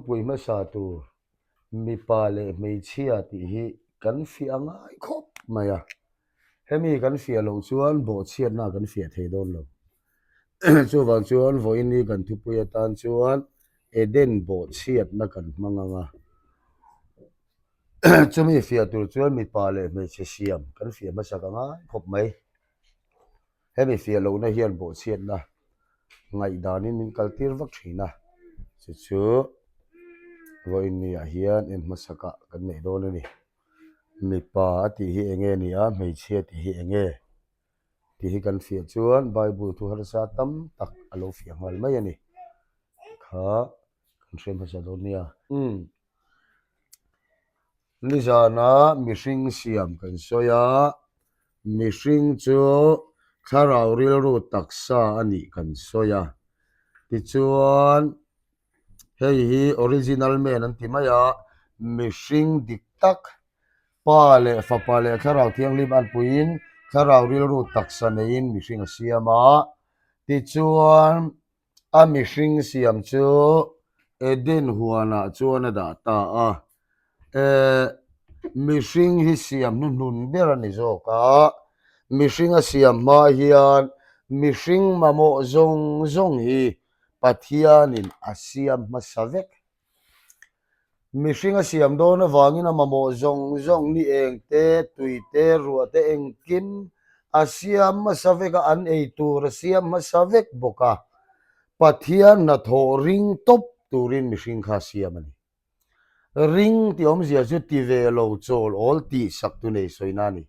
Thupui hmasa tur mipa leh hmeichhia tih hi kan fiah a ngai khawp mai a, hemi kan fiah loh chuan bawhchhiatna kan fiah thei dawn lo. Chuvang chuan vawiin hi kan thupui atan chuan Eden bawhchhiatna kan hmang ang a, chumi fiah tur chuan mipa leh hmeichhe siam kan fiah hmasak a ngai khawp mai. Hemi fiah lohna hian bawhchhiatna ngaihdanin min kaltir vak thin a, chu chu vawiin niah hian en hmasakah kan neih dawn a ni. Mipa a tih hi eng nge ni a, hmeichhia tih hi eng nge tih hi kan fiah chuan Bible thu harsa tam tak a lo fiah nghal mai a ni kha kan hre hmasa dawn nia. Umm. Nizana mihring siam kan sawi a, mihring chu thlarau rilru taksa a nih kan sawi a. Tichuan, hei hi original man an ti mai a, mihring dik tak, Pa leh Fapa leh Thlarau Thianghlim an puiin thlarau rilru taksa neiin mihring a siam a. Tichuan, A mihring siam chu Eden huanah chuan a dah ta a. Eh, mihring hi siam hnuhnun ber a ni zawk a. Mihring a siam hma hian mihring mamawh zawng zawng hi Pathianin a siam hmasa vek. Mihring a siam dawn avangin a mamawh zawng zawng ni eng te, tui te, ruah te engkim a siam hmasa vek a, an ei tur a siam hmasa vek bawk a. Pathian hnathawh ring tawp turin mihring kha a siam a ni. Ring tih awmzia chu ti ve lo chawl awl tih sak tu nei sawina a ni.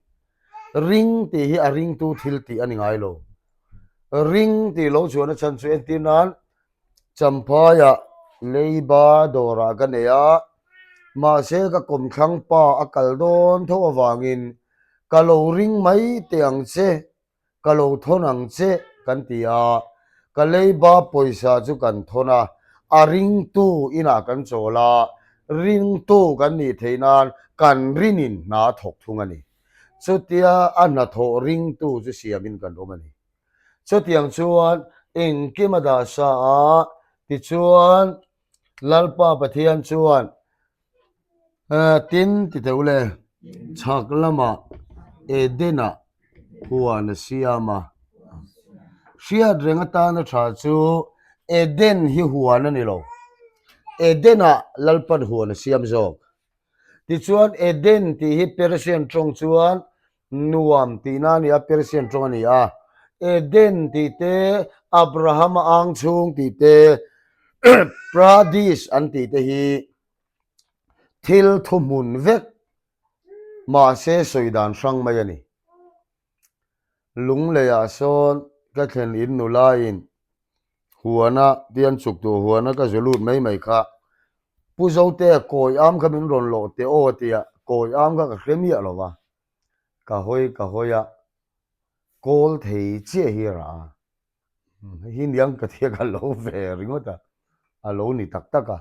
Ring tih hi a ringtu thil tih a ni ngai lo. Ring tih lo chuan a chhan chu entir nan Champhaiah leiba dawrah ka nei a, mahse ka kawmthlang pa a kal dawn tho avangin ka lo ring mai teh ang che, ka lo thawn ang che kan ti a, ka leiba pawisa chu kan thawn a, a ringtu inah kan chawl a, ringtu kan nih theih nan kan rinin hna a thawk thung a ni. Chutia a hnathawh ringtu chu siamin kan awm a ni. Chutiang chuan engkim a dah sa a, tichuan Lalpa Pathian chuan tin ti teh ule, chhak lamah Eden-ah huan a siam a. Hriat reng atana tha chu Eden hi huan a ni lo, Eden-ah Lalpan huan a siam zawk. Tichuan Eden tih hi Persian tawng chuan Nuam tihna a ni a, Persian tawng a ni a. Eden tih te, Abrahama ang chhung tih te, Pradis an tih te hi thil thuhmun vek mahse sawi dan hrang mai a ni. Lungleiah sawn ka thlen in nulain huana tian chuk tur huana ka zu lut mai mai kha Pu Zotea kawi am kha min rawn lawh teh aw a ti a, kawi am kha ka hre miah lo va, ka hawi ka hawi a, kawl thei chiah hi a rah a, hei hi niang ka tia ka lo ve ringawt a, a lo ni tak tak a,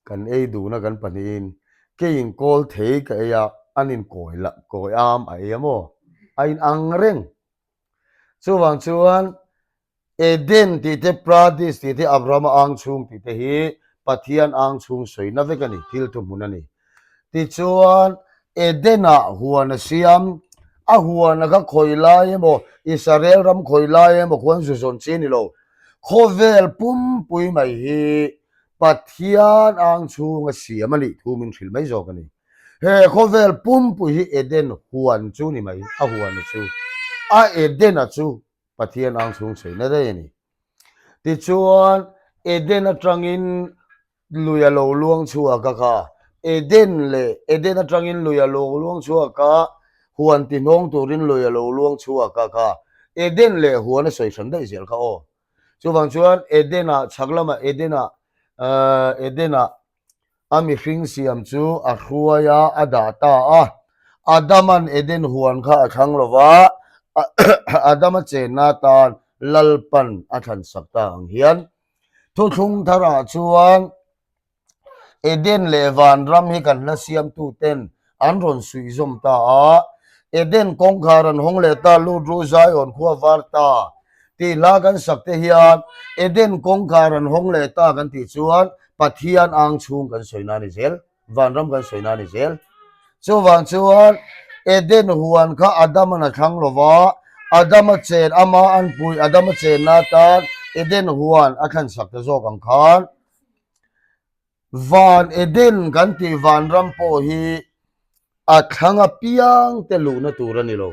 kan ei duhna kan pahnihin keiin kawl thei ka ei a, an in kawi lah kawi am a ei a maw, a in ang reng. Chuvang chuan Eden tih te, Pradis tih te, Abrahama ang chhung tih te hi Pathian ang chhung sawina vek a ni, thil thuhmun a ni. Tichuan, Eden-ah huan a siam, a huan a kha khawi lai emaw, Israel ram khawi lai emaw khuan zu zawn chi a ni lo. Khawvel pumpui mai hi Pathian ang chhung a siam a nih thu min hrilh mai zawk a ni. He khawvel pumpui hi Eden huan chu ni mai, a huan a chu, a Eden-a chu Pathian ang chhung chhuina daih a ni. Tichuan, Eden atangin lui a lo luang chhuak a kha. Eden leh Eden atangin lui a lo luang chhuak a, huan ti hnawng turin lui a lo luang chhuak a kha. Eden leh huan a sawi hran daih zel kha aw. Chuvang chuan Eden-ah chhak lamah Eden-ah Eden-ah A mihring siam chu a hruai a, a dah ta a. Adama'n Eden huan kha a thlang lo va, Adama chenna atan Lalpan a thlansak ta ang hian. Thuthlung tharah chuan Eden leh vanram hi kan hla siamtuten an rawn suih zawm ta a. Eden kawngkhar an hawng leh ta, lut ru Zion khua var ta tih hla kan sak te hian Eden kawngkhar an hawng leh ta kan tih chuan. Pathian ang chhung kan sawina a ni zel, vanram kan sawina a ni zel. Chuvang chuan Eden huan kha Adama'n a thlang lo va, Adama chen ama anpui Adama chenna atan Eden huan a thlansak ta zawk ang khan Van Eden kan tih vanram pawh hi a thlang apiang te luhna tur a ni lo.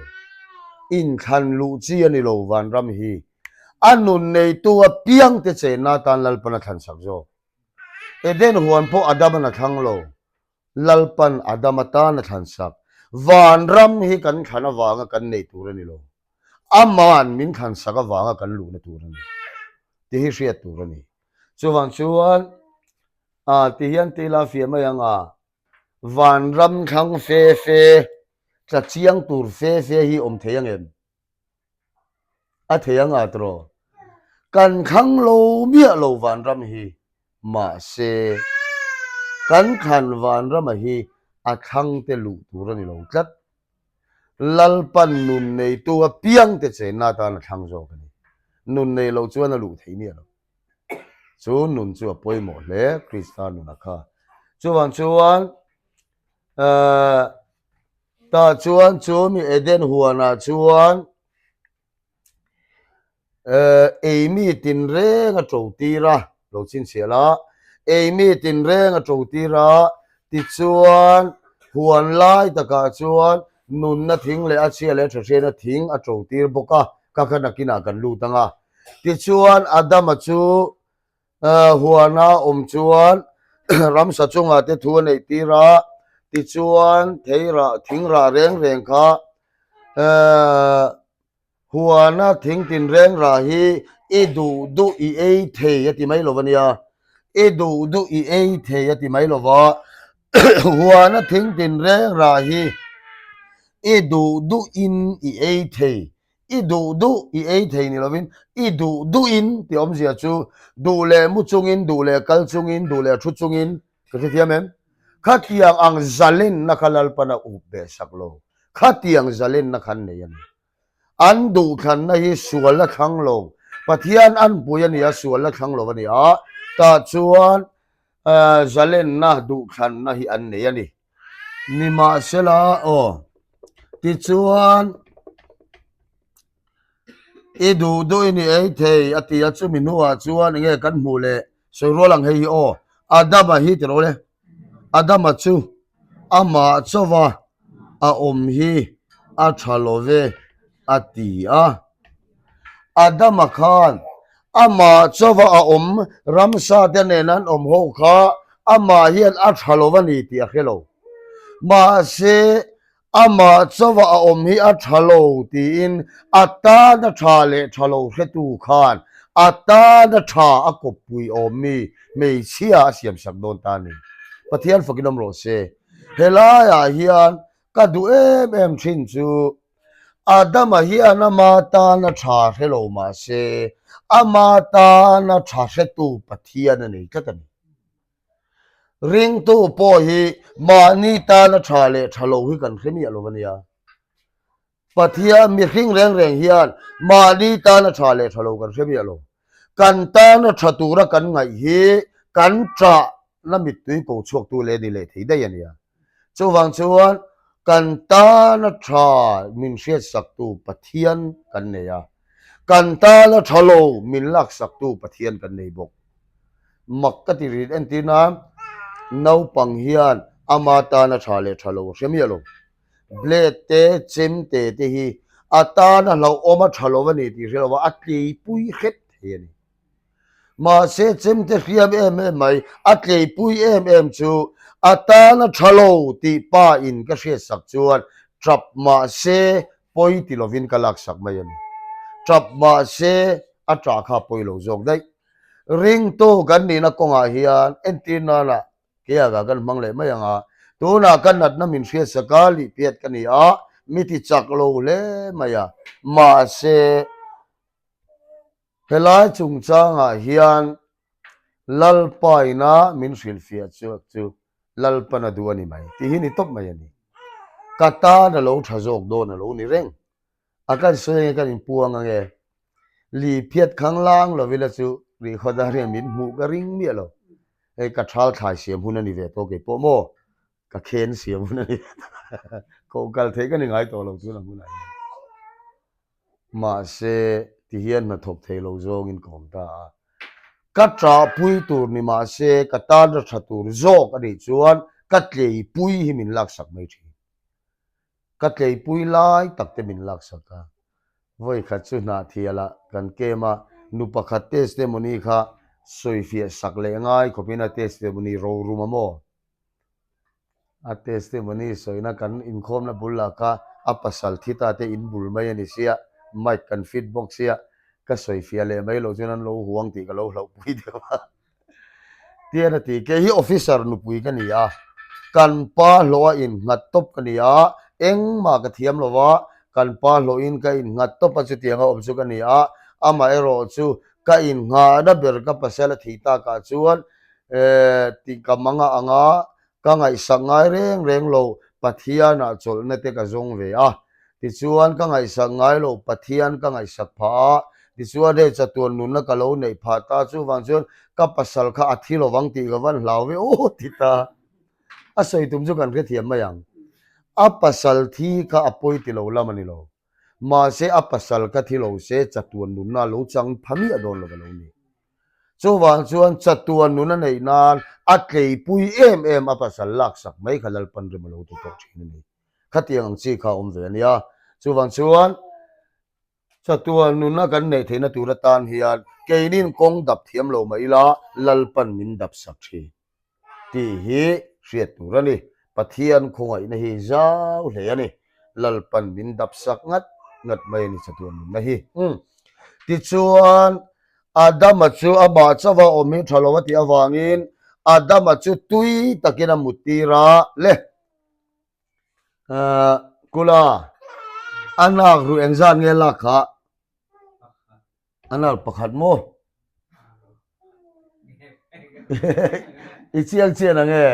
Inthlan luh chi a ni lo vanram hi. A nun neitu apiang te chenna atan Lalpan a thlansak zawk. Eden huan pawh Adaman a thlang lo. Lalpan Adam atan a thlansak. Vanram hi kan thlan avanga kan neih tur a ni lo. Aman min thlansak avanga kan luhna tur a ni. Tih hi hriat tur a ni. Chuvang chuan ah ti hian ti ila fiah mai ang a, vanram thlang fe fe, tla chiang tur fe fe hi awm thei ang em? A thei ang a tiraw? Kan thlang lo miah lo vanram hi, mahse kan thlan vanrama hi a thlang te luh tur a ni lo tlat. Lalpan nun neitu apiang te chenna atan a thlang zawk a ni. Nun nei lo chuan a luh thei miah lo. Chu nun chu a pawimawh hle Krista nuna kha. Chuvang chuan eh tah chuan chu mi Eden huanah chuan Ei mi tinreng a to tir a, lo chhinchhiah la, ei mi tinreng a to tir a, tichuan huan lai takah chuan nunna thing leh a chhia leh a tha hriatna thing a to tir bawk a, ka kha nakinah kan lut ang a. Tichuan Adama chu huana awm chuan ramsa chungah te thu a neih tir a, tichuan theirah thingrah reng reng kha Huana thing tinreng rah hi i duh duh i ei thei a ti mai lo a nia, i duh duh i ei thei a ti mai lo va, huana thing tinreng rah hi i duh duh in i ei thei, i duh duh i ei thei ni lovin i duh duh in tih awmzia chu duh leh mu chungin, duh leh kal chungin, duh leh thu chungin ka hrethiam em? Khatiang ang zalenna kha Lalpana up ve sak lo, khatiang zalenna kha an nei a ni. An duhthlanna hi sual la thlang lo, Pathian an pui a ni a, sual la thlang lo a ni a, tah chuan zalenna duhthlanna hi an nei a ni. Nimahsela aw, tichuan i duh duh i ni ei thei a ti a, chumi hnuah chuan enge kan hmuh leh sawi rual ang hei hi aw, Adama hi ti rawh le. Adama chu amah chauva a awm hi a tha lo ve a ti a. Adama khan amah chauva a awm ramsa te nen an awm ho kha amah hian a tha lo a ni tih a hre lo. Mahse Amah chauha a awm hi a tha lo tiin a tana tha leh tha lo hretu khan a tana tha a kawppui awmmi hmeichhia a siamsak dawn ta a ni. Pathian fakin awm rawh se. Helaiah hian ka duh em em thin chu Adama hian ama tana tha hre lo mahse ama tana tha hretu Pathian a nei tlat a ni. Ringtu pawh hi mahni tana tha leh tha lo hi kan hre miah lo a nia. Pathian mihring reng reng hian mahni tana tha leh tha lo kan hre miah lo. Kan tana tha tura kan ngaih hi kan ṭahna mittui ko chhuaktu leh ni leh thei daih a nia. Chuvang chuan kan tana tha min hriatsaktu Pathian kan nei a, kan tana tha lo min laksaktu Pathian kan nei bawk. Mak ka ti rit entir nan naupang hian ama tana tha leh tha lo a hre miah lo. Blade te, chem te te hi a tana hlauhawm a tha lo a ni tih hre lo va, a tleipui hrep thei a ni. Mahse chemte hriam em em mai, a tleipui em em chu a tan a tha lo tih pa in ka hriatsak chuan tap mahse pawi ti lovin ka laksak mai a ni. Tap mahse a tah kha pawi lo zawk daih. Ringtu kan nihna kawngah hian entir nana keia kan hmang leh mai ang a, tunah ka natna min hriatsak a, lihpiat ka ni a, mi ti chak lo hle mai a, mahse Helai chungchangah hian Lalpaina min hrilhfiah chuak chu Lalpan a duh a ni mai tih hi ni tawp mai a ni. Ka tan a lo tha zawk dawn a lo ni reng. A kan sawi ange kan inpuang ange. Li phiat khang lang lovila chu rihkhawt ah hian min hmuh ka ring miah lo. Hei ka thal thlai siam hun a ni ve tawh kei pawh maw? Ka khen siam hun a ni ve tawh. Koh kal theih ka ni ngai tawh lo tuna hmunah hian. Mahse, tihian hnathawk thei lo zawngin ka awm ta a. Ka ṭahpui tur ni mahse, ka tan a ṭha tur zawk a nih chuan ka tleipui hi min laksak mai ṭhin. Ka tleipui lai tak te min laksak a. Vawi khat chu hnahthialah kan kem a, nu pakhat testimony kha sawifiah sak leh ngai khawpin a testimony rorum a maw? A testimony sawina kan inkhawmna bul lah kha a pasal thi ta te in bul mai a ni sia, mic kan fit bawk sia, ka sawifiah leh mai loh chuan an lo huang tih ka lo hlauhpui deuh a. Tian a ti, kei hi officer nupui ka ni a, kan pa hlawh a innghat tawp ka ni a, engmah ka thiam lo va, kan pa hlawhin ka innghat tawp a chutianga awm chu ka ni a, amaherawh chu ka innghahna ber ka pasal a thih takah chuan tih ka mang a ang a, ka ngaihsak ngai reng reng lo, Pathianah chawlhna te ka zawng ve a, tichuan ka ngaihsak ngai lo, Pathian ka ngaihsak phah a, tichuan hei chatuan nunna ka lo neih phah ta, chuvang chuan ka pasal kha a thi lovang tih ka van hlau ve aw ti ta. A sawi tum chu kan hrethiam mai ang. A pasal thi kha a pawi ti lo lam a ni lo. Mahse a pasal kha thi lo se chatuan nunna a lo chang pha miah dawn lo a lo ni. Chuvang chuan chatuan nun a neih nan a tleipui em em a pasal laksak mai kha Lalpan rem a lo ti tawh thin a ni. Khatiang ang chi kha a awm ve a nia. Chuvang chuan chatuan nuna kan neih theihna tur atan hian keinin kawng dap thiam lo mah ila Lalpan min dap sak thin. Tih hi hriat tur a ni. Pathian khawngaihna hi zau hle a ni. Lalpan min dap sak ngat ngat mai a ni chatuan nunna hi. Umm. Tichuan, Adama chu amah chauha awm hi tha lo a tih avangin Adama chu tui takin a mut tir a le. Ahh, Kula, a nak ruh engzat nge lak kha? A nal pakhat maw? I chiang chian ang e.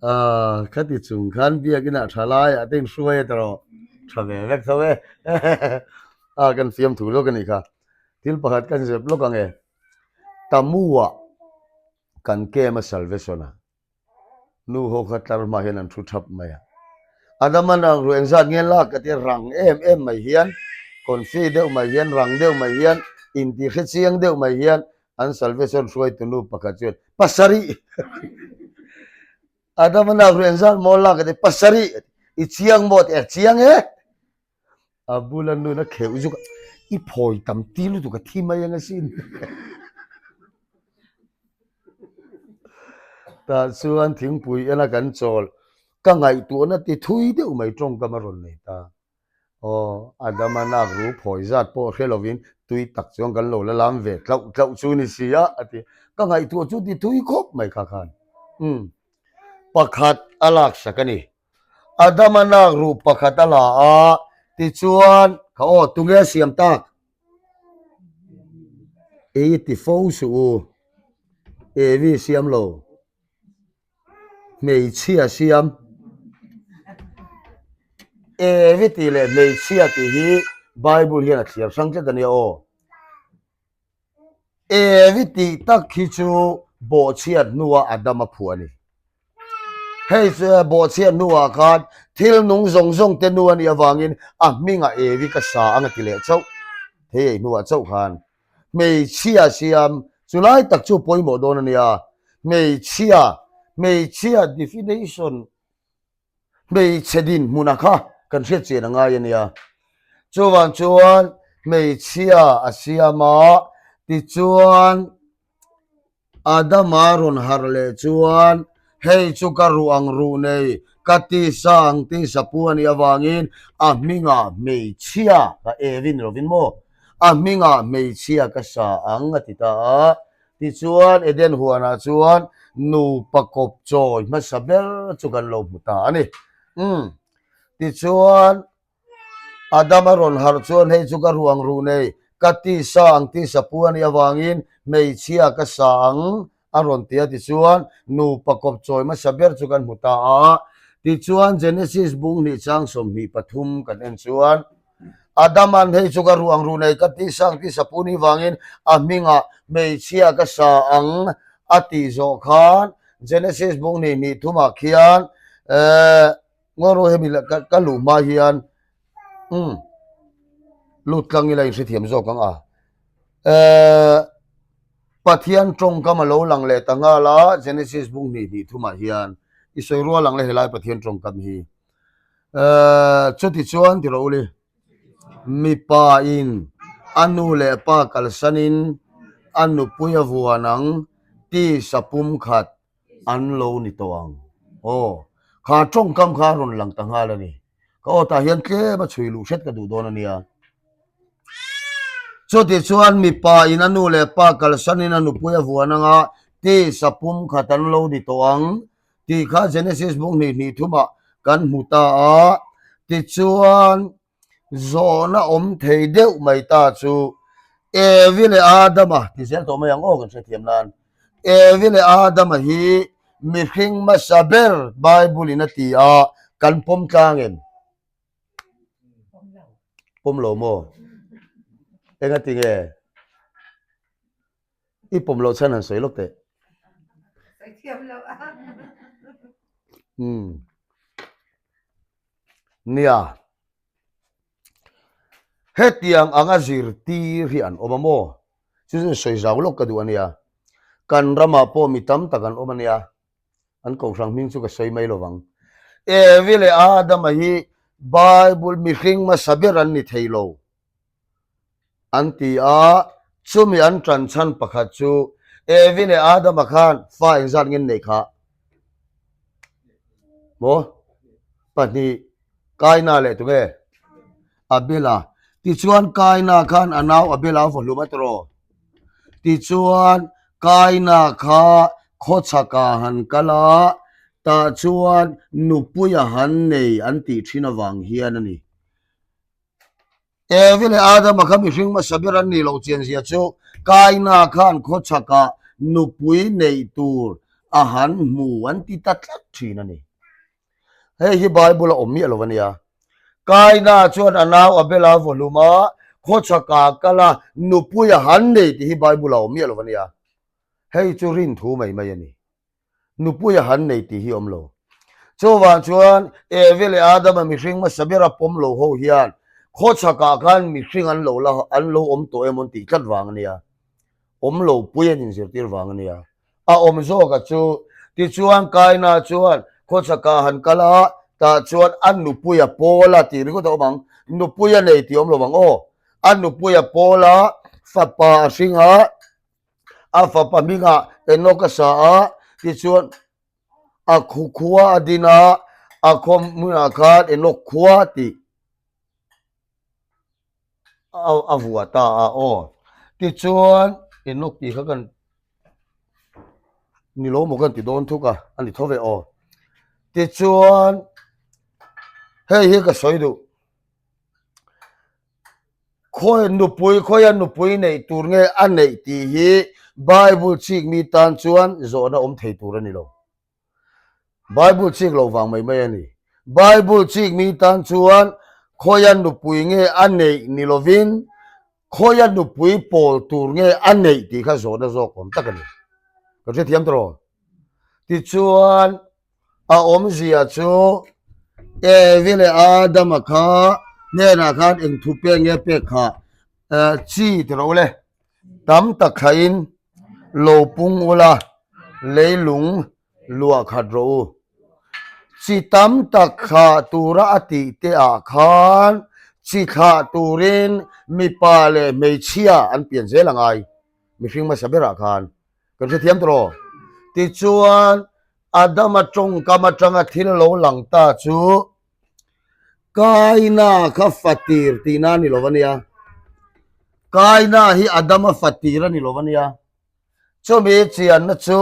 Ah, khati chung khan biakin ah tha lai ah te in hruai a tawh tha ve vek tho e. Ah, kan fiam thu lawk a nih kha. Thil pakhat kan zep lawk ang e. Tamu ah kan kem a salvation a. Nu ho kha tlar hma hian an thu thap mai a. Adama nang ru engzat nge lak ka tia rang em em mai hian confi deuh mai hian rang deuh mai hian inti hre chiang deuh mai hian an salvation hruaitu nu pakhat chuan pasarih Adama nang ru engzat maw lak ka tia pasarih i chiang maw a ti a chiang e. A bula nun a kheuh zuk a, i phawi tam ti lutuk a thi mai ang asin. Tah chuan thingpui ena kan chawl, ka ngaihtuahna ti thui deuh mai tawngkam a rawn nei ta. Aw, Adama nak ru phawi zat pawh hre lovin tui tak chuan kan lo la lam ve tlauh tlauh chu ni si a, a ti. Ka ngaihtuah chu ti thui khawp mai kha khan. Umm, pakhat a laksak a ni. Adama nak ruh pakhat a la a, tichuan, Kha aw, tunge a siam tak? Ei ti fo suh u, Evi siam lo, hmeichhia siam. Evi tih leh hmeichhia tih hi Bible hian a thliar hrang tlat a nia aw. Evi tih tak hi chu bawhchhiat hnuah Adama phuah a ni. Hei chu bawhchhiat hnuah khan thil nung zawng zawng te nu a nih avangin a hmingah Evi ka sa ang a ti leh chauh. Thei ei hnuah chauh khan hmeichhia siam chu lai tak chu pawimawh dawn a nia. Hmeichhia, hmeichhia definition Hmeichhe dinhmuna kha kan hriat chian a ngai a nia. Chuvang chuan hmeichhia a siam a, tichuan Adama rawn harh leh chuan hei chu ka ruh ang ruh nei, ka tisa ang tisa pu a nih avangin a hmingah hmeichhia ka Evi ni lovin maw, a hmingah hmeichhia ka sa ang a ti ta a. Tichuan, Eden huanah chuan nupa kawp chawi hmasa ber chu kan lo hmu ta a ni. Umm. Tichuan, Adam a rawn harh chuan hei chu ka ruang ruh nei, ka tisa ang tisa pu a nih avangin hmeichhia ka sa ang a rawn ti a. Tichuan, nupa kawp chawi hmasa ber chu kan hmu ta a. Tichuan, Genesis bung hnih chang 23 kan en chuan. Adama'n hei chu ka ruh ang ruh nei ka tih sang tih sapun hi vangin a hmingah hmeichhia ka sa ang a tih zawh khan Genesis bung hnih hnih thumah khian eh ngaw rawh hemi ka luh hma hian umm lut tlang ila inhrethiam zawk ang a eh Pathian tawngkam a lo lang leh ta nghal a Genesis bung hnih hnih thumah hian i sawi rual ang le helai Pathian tawngkam hi. Eh, chuti chuan ti rawh uli, mipa in a nu leh pa kalsanin a nupui a vuan ang tisa pumkhat an lo ni tawh ang. Aw, kha tawngkam kha a rawn lang ta nghal a ni. Ka aw tah hian tlem a chhui luh hret ka duh dawn a nia. Chuti chuan mipa in a nu leh pa kalsanin a nupui a vuan anga tisa pumkhat an lo ni tawh ang tih kha Genesis bung hnih hnih thumah kan hmu ta a, tichuan zawhna awm thei deuh mai ta chu Evi leh Adama ti zel tawh mai ang aw kan hrethiam nan, Evi leh Adama hi mihring hmasa ber Bible in a ti a, kan pawm tlang em? Pawm lo maw? Engati nge? I pawm loh chhan han sawi lawk teh. Sawi thiam lo a. Umm. Nia. Hetiang anga zirtir hi an awm a maw? Chu chu sawi zau lawk ka duh a nia. Kan ramah pawh mi tam tak an awm a nia. An kohhrang hming chu ka sawi mai lovang. Evi leh Adama hi Bible mihring hmasa ber an ni thei lo. An ti a, chumi an ṭan chhan pakhat chu Evi leh Adama khan fa engzat nge an neih kha? Maw? Pahnih, Kaina leh tunge? Abela. Tichuan Kaina khan a nau Abela a vaw hlum a tiraw? Tichuan Kaina kha khawchhakah han kal a, tah chuan nupui a han nei an tih ṭhin avang hian a ni. Evi leh Adama kha mihring hmasa ber an nih loh chian zia chu Kaina khan khawchhakah nupui neih tur a han hmu an ti ta tlat thin a ni. Hei hi Bible a awm miah lo a nia. Kaina chuan a nau Abela vaw hlum a, khawchhakah kal a nupui a han nei tih hi Bible a awm miah lo a nia. Hei chu rin thu mai mai a ni. Nupui a han nei tih hi awm lo. Chuvang chuan Evi leh Adama mihring hmasa bera pawm lo ho hian khawchhakah khan mihring an lo la an lo awm tawh emaw an tih tlat vang a nia. Awm lo pui an inzirtir vang a nia. A awm zawka chu tichuan Kaina chuan khawchhakah han kal a, tah chuan a nupui a pawl a tih ringawt a awm ang. Nupui a nei tih awm lo vang aw. A nupui a pawl a, fapa a hring a, A fapa hmingah Enoch a sa a, tichuan a khua a din a, a khaw hmunah khan Enoch khua tih a vuah ta a aw. Tichuan Enoch tih kha kan ni lo maw kan ti dawn thuk a, a ni tho ve aw. Tichuan hei hi ka sawi duh. Khawi nupui, khawia nupui neih tur nge a neih tih hi Bible chik mi tan chuan zawhna awm thei tur a ni lo. Bible chik loh vang mai mai a ni. Bible chik mi tan chuan khawia nupui nge a neih ni lovin khawia nupui pawl tur nge a neih tih kha zawhna zawk awm tak a ni. Kan hrethiam tawh. Tichuan. A awmzia chu Evi leh Adama kha hnenah khan eng thu pek nge pek kha chi ti rawh ule tam tak thlain lo pung ula leilung luah khat rawh u. Chi tam tak thlah tura a tih te ah khan chi thlah turin mipa leh hmeichhia an pian zel a ngai mihring hmasa berah khan. Kan hrethiam tawh rawh. Tichuan Adama tawngkam atanga thil lo lang ta chu Kaina kha fatir tihna a ni lo a nia. Kaina hi Adama fatir a ni lo a nia. Chumi chianna chu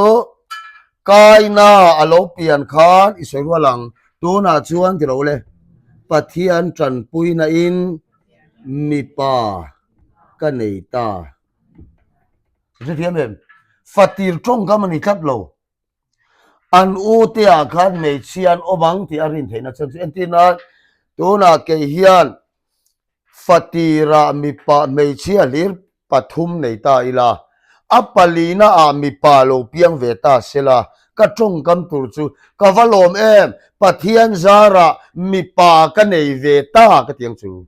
Kaina a lo pian khan i sawi rual ang. Tunah chuan ti lo le, Pathian tanpuina in mipa ka nei ta. Hrethiam em? Fatir tawngkam a ni tlat lo. An u te ah khan hmeichhia an awm ang tih a rin theihna chhan chu entir nan tunah kei hian Fatirah mipa hmeichhia hlir pathum nei ta ila, a palina ah mipa lo piang ve ta sela, ka tawngkam tur chu ka va lawm em, Pathian zarah mipa ka nei ve ta ka ti ang chu.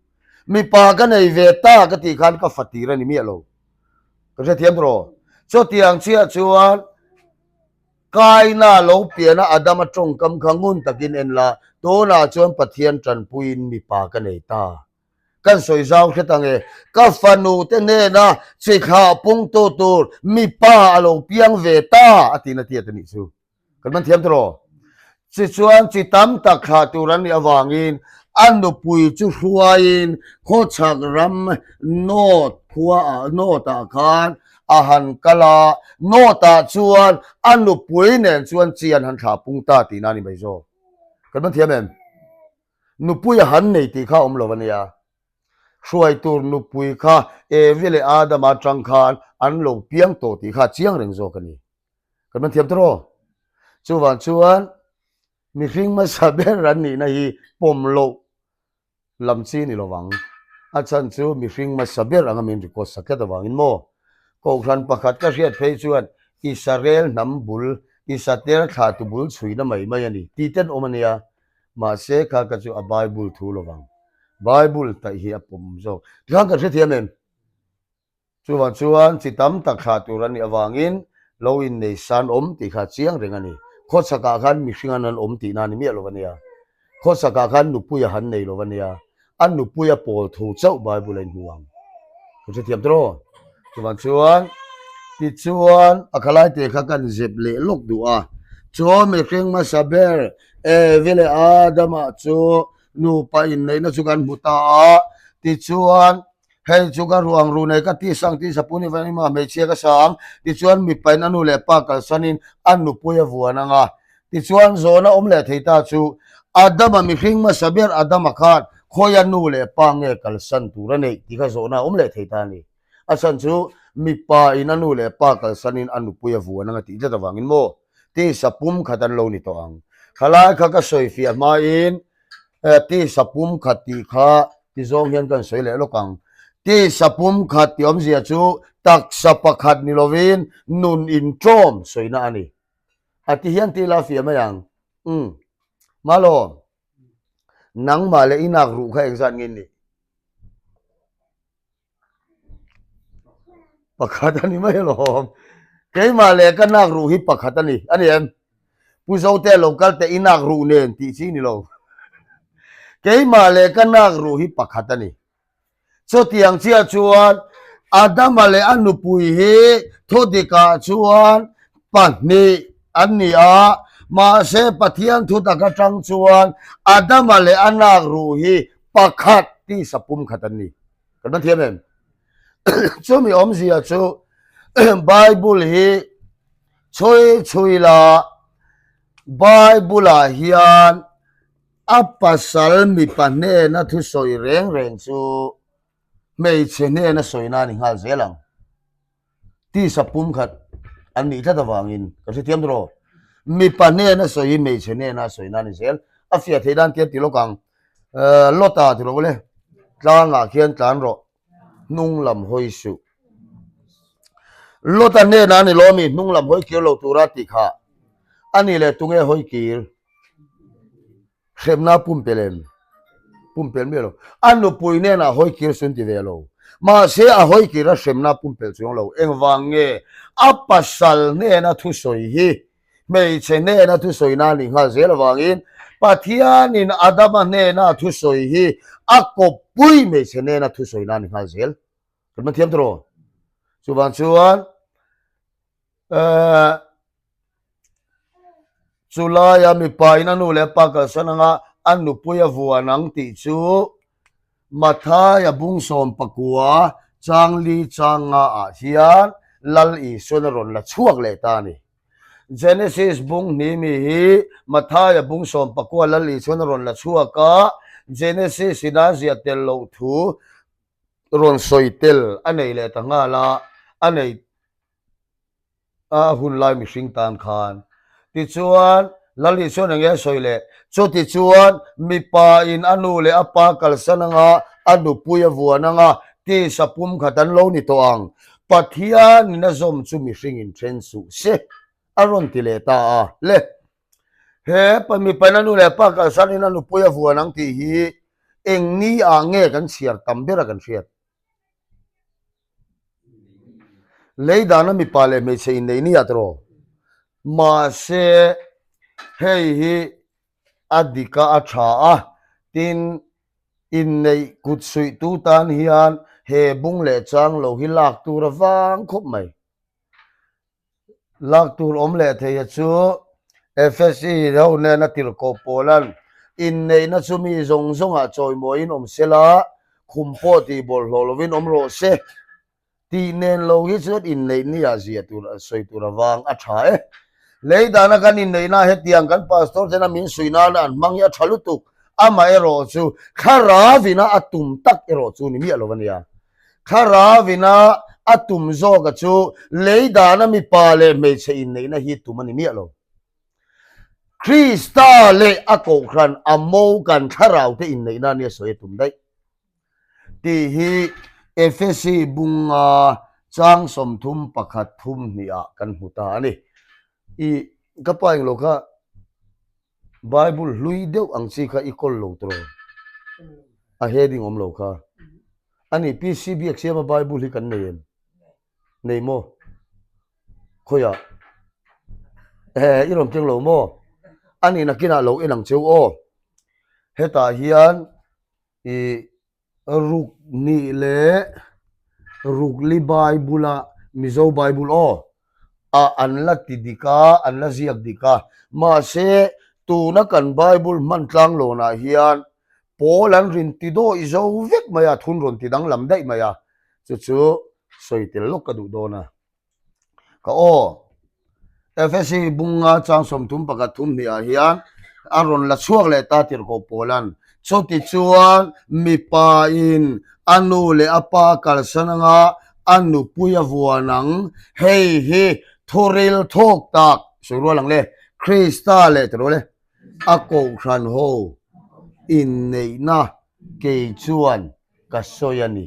Mipa ka nei ve ta ka tih khan ka fatir a ni miah lo. Ka hrethiam tawh. Chutiang chiah chuan Kaina lo piana Adama tawngkam kha ngun takin en la, tunah chuan Pathian tanpuiin mipa ka nei ta. Kan sawi zau hret ang e, ka fanu te hnena chi thlah pungtu tur mipa a lo piang ve ta a tiin a tiat a nih chu. Kan man thiam tawh. Tichuan chi tam tak thlah tur an nih avangin a nupui chu hruaiin khawchhak ram Nod khua ah Nod ah khan a han kal a, Nod ah chuan a nupui nen chuan chi an han thlah pung ta tihna a ni mai zawk. Kan man thiam em? Nupui a han nei tih kha a awm lo a nia. Hruai tur nupui kha Evi leh Adama atang khan an lo piang tawh tih kha a chiang reng zawk a ni. Kan man thiam tawh. Chuvang chuan mihring hmasa ber an nihna hi pawm loh lam chi ni lovang. A chhan chu mihring hmasa ber anga min record sak tlat avangin maw? Kohhran pakhat ka hriat phei chuan Israel hnam bul, Isater thlahtu bul chhuina mai mai a ni tih ten awm a nia. Mahse kha ka chu a Bible thu lovang. Bible taih hi a pawm zawk. Tikhan kan hrethiam em? Chuvang chuan chi tam tak thlah tur a nih avangin lo innei san awm tih kha chiang reng a ni. Khawchhakah khan mihring an han awm tihna a ni miah lo a nia. Khawchhakah khan nupui a han nei lo a nia. A nupui a pawl thu chauh Bible a inhmu ang. Ka hrethiam tawh aw. Chuvang chuan tichuan a khalai te kha kan zep leh lawk duh a. Chu mihring hmasa ber Evi leh Adama chu nupa inneihna chu kan hmu ta a. Tichuan Hei chu ka ruang ru nei ka ti sang ti sapun i van ima hmeichhia ka sa ang tichuan mipain a nu leh pa kalsanin a nupui a vuan ang a. Tichuan zawhna awm leh thei ta chu Adama mihring hmasa ber Adama khan khawia nu leh pa nge kalsan tur a neih tih kha zawhna awm leh thei ta a ni. A chhan chu mipa in a nu leh pa kalsanin a nupui a vuan ang a tih tlat avangin maw tisa pum khat an lo ni tawh ang. Khalai kha ka sawifiah hmain Tisa pumkhat tih kha ti zawng hian kan sawi leh lawk ang. Tisa pumkhat tih awmzia chu taksa pakhat ni lovin nun inṭawm sawina a ni. A ti hian ti ila fiah mai ang. Umm. Malo, nangmah leh i nak ruh kha engzat nge nih? Pakhat a ni mai alawm. Keimah leh ka nak ruh hi pakhat a ni. A ni em? Pu Zote lo kal teh i nak ruh nen tih chi ni lo. Keimah leh ka nak ruh hi pakhat a ni. Chutiang chiah chuan Adama leh a nupui hi thudikah chuan pahnih an ni a, mahse Pathian thutak atang chuan Adama leh a nak ruh hi pakhat tisa pumkhat an ni. Kan man thiam em? Chumi awmzia chu Bible hi chhui chhui la Bible ah hian a pasal mipa hnena thusawi reng reng chu hmeichhe hnena sawina a ni nghal zel ang. Tisa pumkhat an nih tlat avangin ka hrethiam tawh rawh. Mipa hnena sawi hi hmeichhe hnena sawina a ni zel. A fiah theih dan tian ti lawk ang. Lawta ti rawh ule. Tlangah khian tlan rawh. Hnung lam hawi suh. Lawta hnena a ni lawmi hnung lam hawi kir lo tura tih kha a ni leh tunge hawi kir. Hremna pumpelh em? Pumpelh miah lo. A nupui hnenah hawi kir sun ti ve lo. Mahse a hawi kir a hremna pumpelh chuang lo. Engvang nge a pasal hnena thusawi hi hmeichhe hnena thusawina a nih nghal zel avangin Pathianin Adama hnena thusawi hi a kawppui hmeichhe hnena thusawina a ni nghal zel. Kan man thiam tawh. Chuvang chuan Eh, chulaia mipa in a nu leh pa kalsan anga a nupui a vuan ang tih chu Mathaia bungsawm pakua changli changa ah hian Lal Isuan a rawn la chhuak leh ta a ni. Genesis bung hnih mi hi Mathaia bungsawm pakua Lal Isuan a rawn la chhuak a, Genesis in a ziah tel loh thu rawn sawi tel a nei leh ta nghal a, a nei a hun lai mihring tan khan. Tichuan, Lal Isuan eng nge a sawi leh? Chutichuan, mipa in a nu leh a pa kalsan anga. A nupui a vuan ang a, tisa pumkhat an lo ni tawh ang. Pathianin a zawm chu mihringin then suh se, a rawn ti leh ta a. Le, he mipain a nu leh pa kalsanin a nupui a vuan ang tih hi eng ni ah nge kan chhiar tam ber a kan hriat? Lei dana mipa leh hmeichhe inneih ni ah tawh. Mahse, hei hi a dik a, a tha a, tin, inneih kut suihtu tan hian he bung leh chang lo hi lak tur a vang khawp mai. Lak tur awm leh thei a chu FSE ho nena tirhkoh pawlan inneihna chu mi zawng zawngah chawimawiin awm sela, khum pawh tih bawlhhlawh lovin awm rawh se. Tih nen lo hi chuan inneih ni ah zia tur sawi tur avang a tha e. Lei dana kan inneihna hetiang kan pastor tena min suih nana an hmang hi a tha lutuk. Amaherawh chu thlarau ina a tum tak erawh chu ni miah lo a nia. Thlarau ina a tum zawka chu lei dana mipa leh hmeichhe inneihna hi tum a ni miah lo. Krista leh a kohhran a mo kan thlarau te inneihna nia sawi a tum daih. Tih hi Efesi bunga chang 31 thum hnih ah kan hmu ta a ni. I ka pa englo kha Bible hlui deuh ang chi kha i kawl lo tawh a heading awm lo kha. A ni PC biak siama Bible hi kan nei em? Nei maw? Khawiah? Eh, i rawn keng lo maw? A ni nakinah lo en ang cheu aw. Hetah hian I ruk nih leh rukli Bible a Mizo Bible aw a an la ti dik a, an la ziak dik a. Mahse, tuna kan Bible hman tlang lawnah hian pawl an rin ti dawih zo vek mai a, thun rawn ti danglam daih mai a. Chu chu sawi tel lawk ka duh dawn a. Ka aw, Efesi bunga chang 31 thum hnih ah hian a rawn la chhuak leh ta tirhkoh Paula'n. Chuti chuan mipa in a nu leh a pa kalsan anga a nupui a vuan ang, hei hi thuril thawk tak, sawi rual ang le, Krista leh ti rual e, a kohhran ho inneihna kei chuan ka sawi a ni.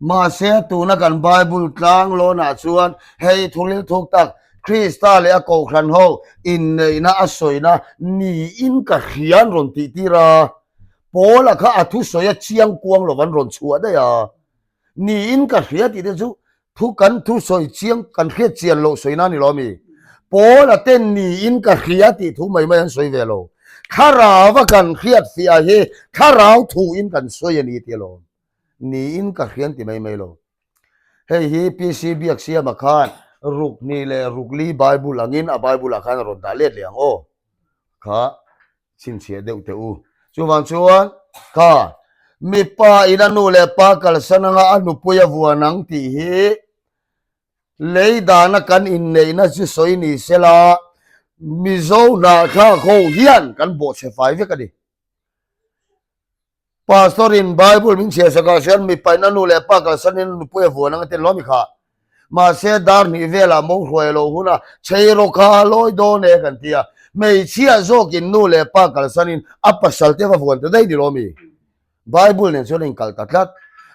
Mahse, tuna kan Bible tlang lawnah chuan hei thuril thuk tak Krista leh a kohhran ho inneihna a sawina niin ka hria an rawn tih tir a. Paula kha a thusawi a chiang kuang lo an rawn chhuah daih a. Niin ka hria tih te chu Thu kan thu sawi chiang kan hriat chian loh sawi na ni lo ami? Paula ten niin ka hria tih thu mai mai an sawi ve lo. Thlarau a kan hriat fiah hi thlarau thu in kan sawi a ni tih alawm. Niin ka hria an ti mai mai lo. Hei hi PC Biaksiama khan ruk hnih leh ruk li Bible angin a Bible ah khan a rawn dah let leh ang aw. Kha chhinchhiah deuh teh u. Chuvang chuan kha mipa in a nu leh pa kalsan anga a nupui a vuan ang tih hi lei dana kan inneihna chu sawi ni sela Mizo hnahthlak ho hian kan bawhchhe fai vek a ni. Pastor in Bible min chhiar sak ah chuan mipa in a nu leh pa kalsan in a nupui a vuan ang a ti lawm i kha. Mahse dar hnih velah mo hruai lo hun a chei rawh kha a lawi dawn e kan ti a. Hmeichhia zawk in nu leh pa kalsan in a pasal te va vuan ta daih ni lawm i. Bible nen chuan a inkal ta tlat.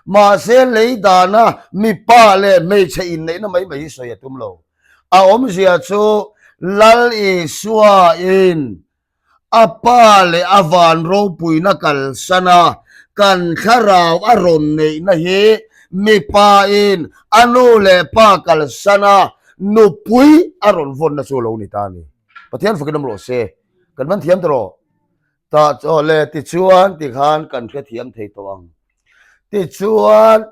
Mahse lei dana mipa leh hmeichhe inneihna mai mai hi sawi a tum lo. A awmzia chu Lal Isua in A pa leh a van ropuina kalsan a, kan thlarau a rawn neihna hi mipa in a nu leh pa kalsan a nupui a rawn vawnna chu a lo ni ta a ni. Pathian fakin awm rawh se. Kan man thiam ta rawh. Tah chaw le tichuan tikhan kan hrethiam thei tawh ang. Tichuan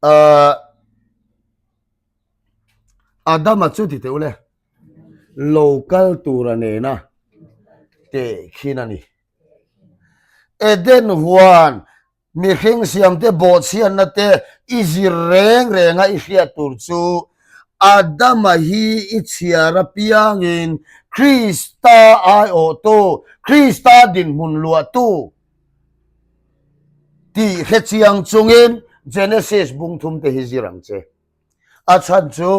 ahh Adama chu ti teh u le. Lo kal tura nena tehkhin a ni. Eden huan mihring siamte bawhchhiatna te i zir reng renga i hriat tur chu Adama hi i chhiar apiangin Krista aiawhtu, Krista dinhmun luahtu tih hrechiang chungin Genesis bungthum te hi zir ang che. A chhan chu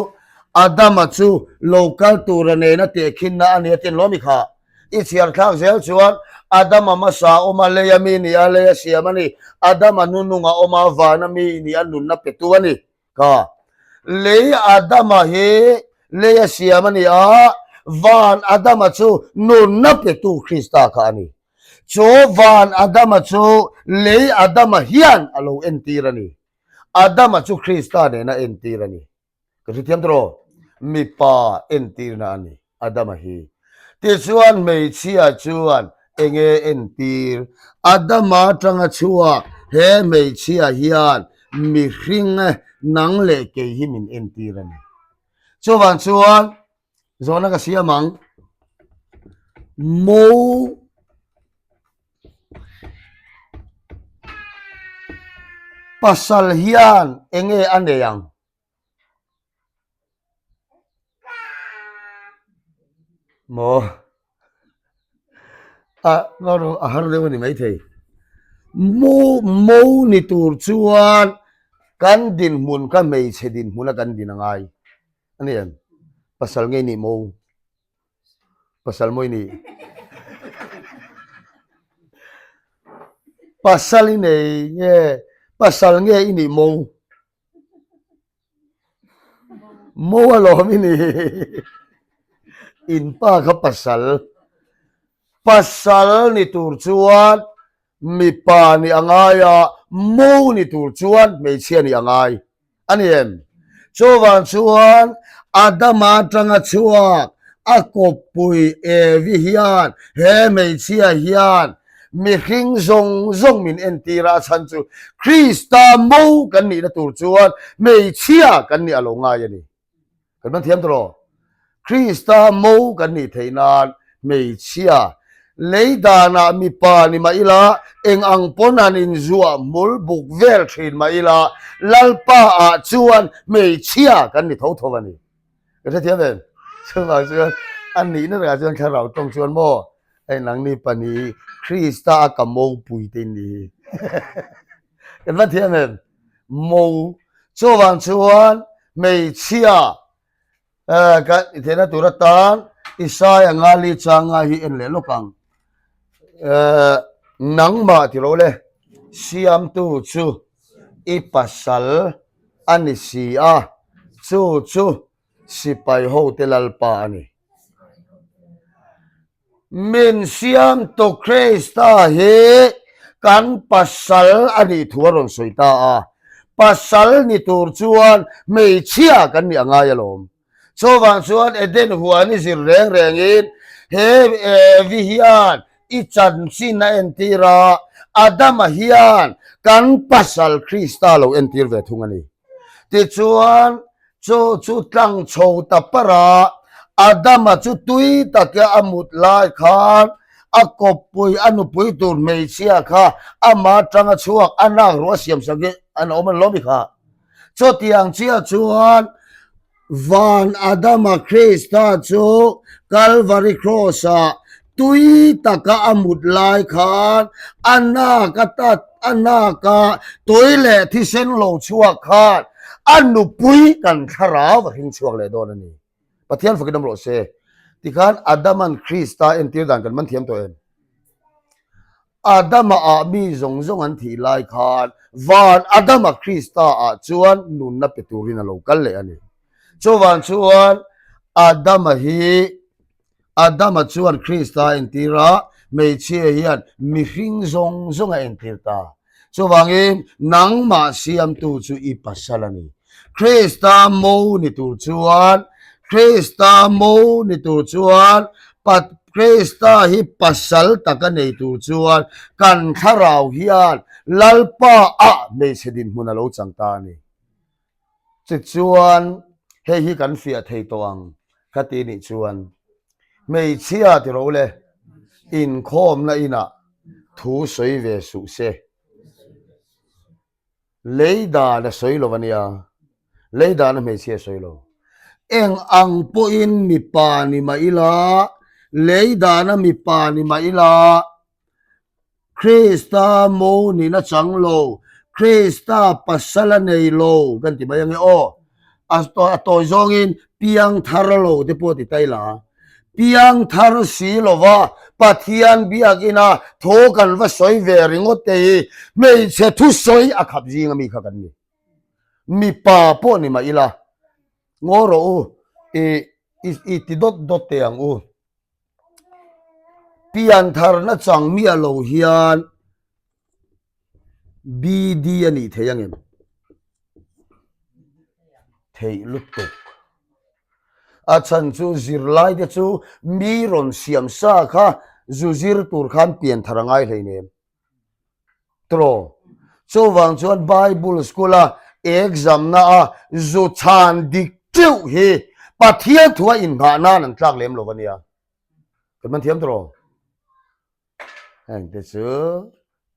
Adama chu lo kal tura nena tehkhinna a ni a tin lawm i kha. I chhiar thlak zel chuan Adama hmasa a awm a, leia mi ni a, leia siam a ni. Adama nunung a awm a, vana mi ni a, nunna petu a ni. Ka lei Adama hi leia siam a ni a, van Adama chu nunna petu Krista kha a ni. Chu van Adama chu lei Adama hian a lo entir a ni. Adama chu Krista nena entir a ni. Ka hrethiam tawh aw? Mipa entirna a ni, Adama hi. Tichuan hmeichhia chuan enge entir? Adama atanga chhuak he hmeichhia hian mihring nang leh kei hi min entir a ni. Chuvang chuan zawhna ka siam ang, Mo pasal hian enge a nei ang? Maw? A ngaw a har deuh a ni maithei. Mo mo ni tur chuan kan dinhmun kha hmeichhe dinhmuna kan din a ngai a ni em? Pasal ngei nih mo? Pasal mawi nih? Pasal i nei nge pasal nge i nih mo? Mo a lawm i ni. In pa kha pasal. Pasal ni tur chuan mipa nih a ngai a, mo ni tur chuan hmeichhia nih a ngai. A ni em? Chuvang chuan Adama atanga chhuak a kawppui Evi hian he hmeichhia hian mihring zawng zawng min entir a, a chhan chu Krista mo kan nihna tur chuan hmeichhia kan nih a lo ngai a ni. Kan hman thiam tawh lo. Krista mo kan nih theih nan hmeichhia lei danah mipa ni mah ila, eng ang pawn han inzuah hmul buk vel thin mah ila, Lalpa ah chuan hmeichhia kan ni tho tho a ni. Ka hrethiam em? Chuvang chuan a nihna takah chuan thlarau tawng chuan maw hei nangni pahnih Krista a ka mopui te in ni hi. Kan va thiam em? Mo chuvang chuan hmeichhia kan i theihna tur atan Isaia Ngali changa hi en leh lawk ang. Nangmah ti rawh le, siamtu chu i pasal a ni si a, chu chu sipai hote Lalpa a ni. Min siamtu Krista hi kan pasal a nih thu a rawn sawi ta a. Pasal ni tur chuan hmeichhia kan nih a ngai alawm. Chuvang chuan Eden huan i zir reng rengin he Evi hian i chanchin a entir a, Adama hian kan pasal Krista lo entir ve thung a ni. Tichuan, Chu chu tlang chho ta par a, Adama chu tui taka a mut lai khan a kawppui a nupui tur hmeichhia kha ama atanga chhuak a nak ruah siam sak hi an awm an lawm i kha. Chutiang chiah chuan Van Adama Krista chu Kalvari Cross-ah tui taka a mut lai khan a nak a tat a naka tui leh thisen lo chhuak khan a nupui kan thlarau a hring chhuak leh dawn a ni. Pathian fakin awm rawh se. Tikhan Adaman Krista entir dan kan man thiam tawh em? Adama ah mi zawng zawng an thih lai khan van Adama Krista ah chuan nunna pe turin a lo kal leh a ni. Chuvang chuan Adama hi Adama chuan Krista a entir a, hmeichhia hian mihring zawng zawng a entir ta. Chuvangin, nangmah siamtu chu i pasal a ni. Krista mo ni tur chuan, Krista mo ni tur chuan, Krista hi pasal taka nei tur chuan kan thlarau hian Lalpa ah hmeichhe dinhmun a lo chang ta a ni. Tichuan, hei hi kan fiah thei tawh ang ka ti nih chuan, hmeichhia ti ro le, inkhawmna inah thu sawi ve suh se. Lei dan a sawi lo a nia, lei dan a hmeichhia a sawi lo. Eng ang pawhin mipa ni mah ila, lei dana mipa ni mah ila, Krista mo nihna chang lo, Krista pasal a nei lo kan ti mai ange aw. A tawi zawngin piang thar lo te pawh ti ta ila. Piangthar si lova Pathian biakina thaw kan va sawi ve ringawt te hi hmeichhe thusawi a khap zing ami kha kan ni. Mipa pawh ni mah ila, ngaw rawh u, i i ti dawt dawt teh ang u. Piantharna chang miah lo hian BD a nih theih angem? Theih lutuk. A chhan chu zirlai te chu mi rawn siam sa kha zu zir tur khan pianthar a ngai hleinem. Tawh. Chuvang chuan Bible school a exam na a zu chhan dik teuh hi Pathian thu a inghah nan an tlak lem lo a nia. Kan man thiam tawh. Heng te chu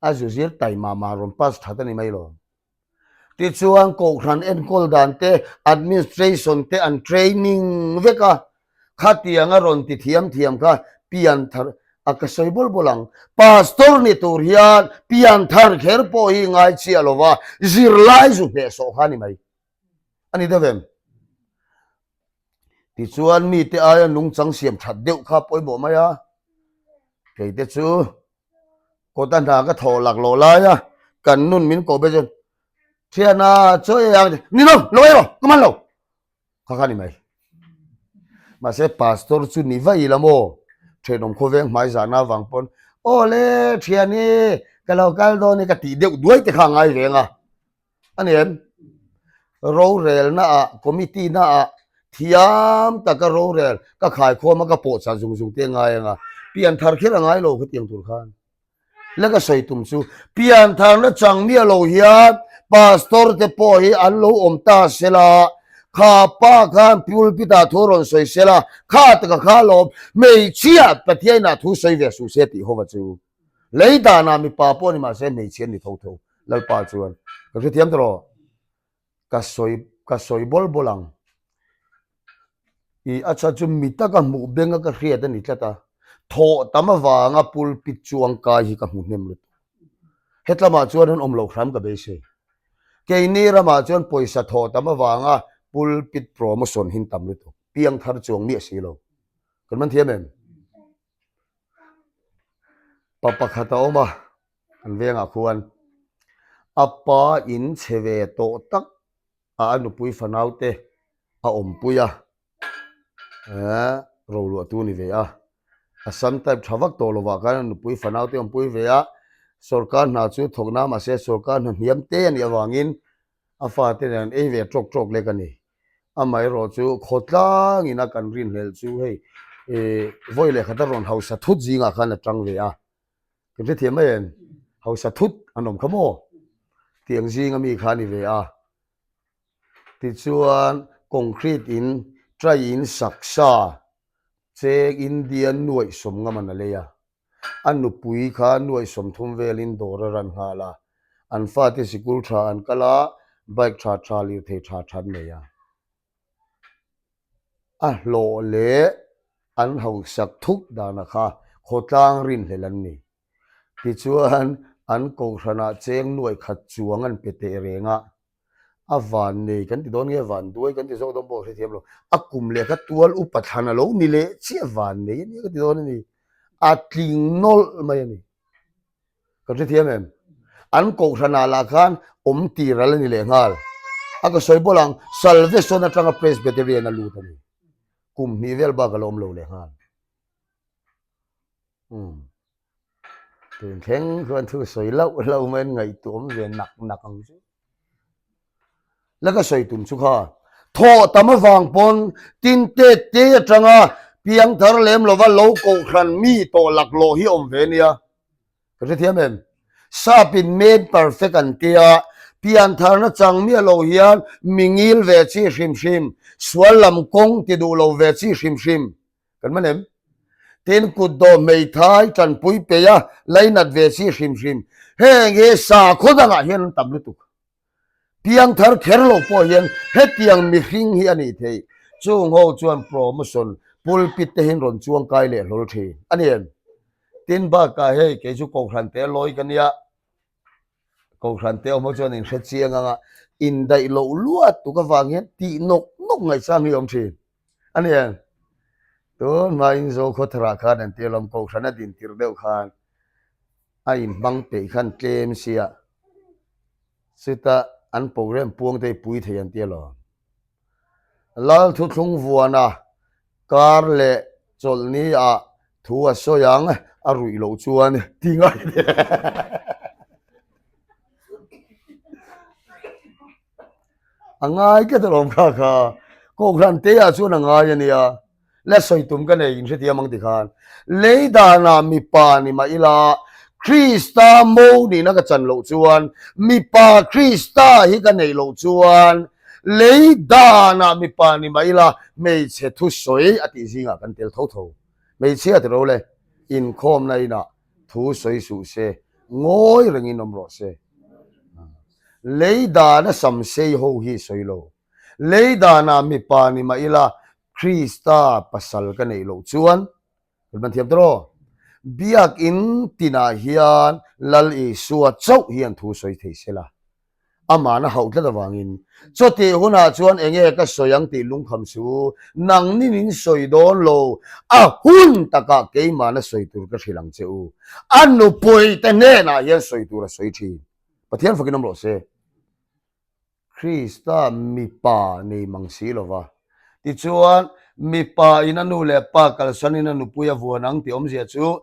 a zu zir taima mah rawn pass that a ni mai lo. Tichuan Kohhran enkawl dan te, administration te an training vek a, khatiang a rawn ti thiam thiam kha pianthar a ka sawi bawl bawl ang. Pastor ni tur hian pianthar kher pawh hi ngai chiah lo va, zirlai zu hnehsawh kha a ni mai. A ni deuh em? Tichuan mite aia nungchang siam that deuh kha pawimawh mai a, keite chu kawta hna ka thawh laklawh lai a, kan nun min koh be chuan thiana chaw ei ang ni lo, lo ei rawh, ka man lo kha kha ni mai. Mahse pastor chu ni vaih ila maw, thenawm khawveng hmai zahna avang pawn aw le thiani ka lo kal dawn e ka tih deuh duai te kha a ngai reng a. A ni em? Rorelna ah, committee na ah thiam taka rorel ka khaikhawm a ka pawhchah zung zung te ngai ang a, pianthar kher a ngai lo khatiang tur khan. La ka sawi tum chu piantharna chang miah lo hian pastor te pawh hi an lo awm ta sela, kha pa khan pulpit ah thu rawn sawi sela, kha taka kha lawm hmeichhia Pathian ah thu sawi ve suh se tih hova chu. Lei danah mipa pawh ni mahse hmeichhia an ni tho tho. Lalpa chuan ka hrethiam ta rawh, ka sawi ka sawi bawl bawl ang. I a chhan chu mi taka hmuh benga ka hriat a ni tlat a, thawh tam avanga pulpit chuangkai hi ka hmu hnem lutuk. Hetlamah chuan an awm loh hram ka beisei. Keini ramah chuan pawisa thawh tam avanga pulpit promotion hi an tam lutuk, piangthar chuang miah si lo. Kan man thiam em? Pa pakhat a awm a, an vengah khuan a pa in chhe ve tawh tak a a nupui fanau te a awmpui a, eh roluah tu a ni ve a, a sam type tha vak tawh lovah khan a nupui fanau te a awmpui ve a, sawrkar hna chu thawk na mahse sawrkar hna hniam te a nih avangin a fate nen an ei ve tawk tawk lek a ni. Amaherawh chu khawtlangin a kan rinhlelh chu hei ih vawi leh khat a rawn hausa thut zingah khan a tang ve a, kan hrethiam mai em? Hausa thut an awm kha maw? Tiang zinga mi kha a ni ve a. Tichuan concrete in try in sak sa cheng India nuaih sawmngam an a lei a. A nupui kha nuaih 30 velin dawr a ran nghal a, an fate sikul tha an kal a, bike tha tha lirthei tha tha an nei a. A hlawh leh an hausak thuk dana kha khawtlang rinhlelh an ni. Tichuan, an kohhranah cheng nuaih khat chuang an pe teh reng a, a van nei kan ti dawn nge van duai kan ti zawk dawn pawh ka hrethiam lo a kum leh kha tual upa thlan a lo ni leh chiah van nei a nia ka ti dawn a ni a tling nawlh mai a ni ka hrethiam em an kohhran ah lah khan awm tir al a ni leh nghal a ka sawi bawl ang salvation atanga presbyterian a lut a ni kum hnih vel bak a la awm lo leh nghal. Umm tun thleng chuan thu sawi loh loh mai an ngaihtuah awm ve nak nak ang chu. La ka sawi tum chu kha thawh tam avang pawn tin tet te atanga piangthar lem lova lo kohhran mi tawh laklawh hi awm ve nia. Ka hrethiam em? Sap in man perfect an tia, piantharna chang miah lo hian mi ngil ve chi hrim hrim, sual lam kawng ti duh lo ve chi hrim hrim. Kan man em? Tin, kutdawh hmeithai tanpui peih a lainat ve chi hrim hrim. Heng hi sakhaw dangah hian an tam lutuk. Piangthar kher lo pawh hian hetiang mihring hi a nih theih. Chung ho chuan promotion pulpit te hian rawn chuang kai leh hlawl thin a ni em? Tin, bakah hei kei chu Kohhran te lawi ka nia. Kohhran te awm ho chuan in hre chiang ang a, indaih loh luat tuk avang hian tih nawk nawk ngaihsang hi a awm thin. A ni em? Tun hmain Zokhawtharah khan an tia lawm Kohhran a din tir deuh khan a inhmang peih khan tlem sia chuta an program puang te hi pui thei an tia lawm. Lal thuthlung vuana kar leh chawlhni ah thu a sawi ang a ruih loh chuan ti ngai A ngai tlat alawm kha kha. Kohhran te ah chuan a ngai a nia. La sawi tum ka nei inhrethiam ang tikhan. Lei danah mipa ni mah ila Krista mo nihna ka chan loh chuan mipa Krista hi ka neih loh chuan lei danah mipa ni mah ila hmeichhe thusawi a tih zingah kan tel tho tho. Hmeichhia ti ro le, inkhawmna inah thu sawi suh se, ngawi rengin awm rawh se. Lei dana sam sei ho hi sawi lo. Lei danah mipa ni mah ila Krista pasal ka neih loh chuan, kan man thiam tawh Biakin tinah hian Lal Isua chauh hian thu sawi thei se la. Amah na hauh tlat avangin, chutih hunah chuan enge ka sawi ang tih lungkham chu nangni min sawi dawn lo, a hun takah keimahna sawi tur ka hrilh ang che u. A nupui te hnenah hian sawi tur a sawi thin. Pathian fakin awm rawh se. Krista mipa nei mang si lova. Tichuan, mipa in a nu leh pa kalsanin a nupui a vuan ang tih awmzia chu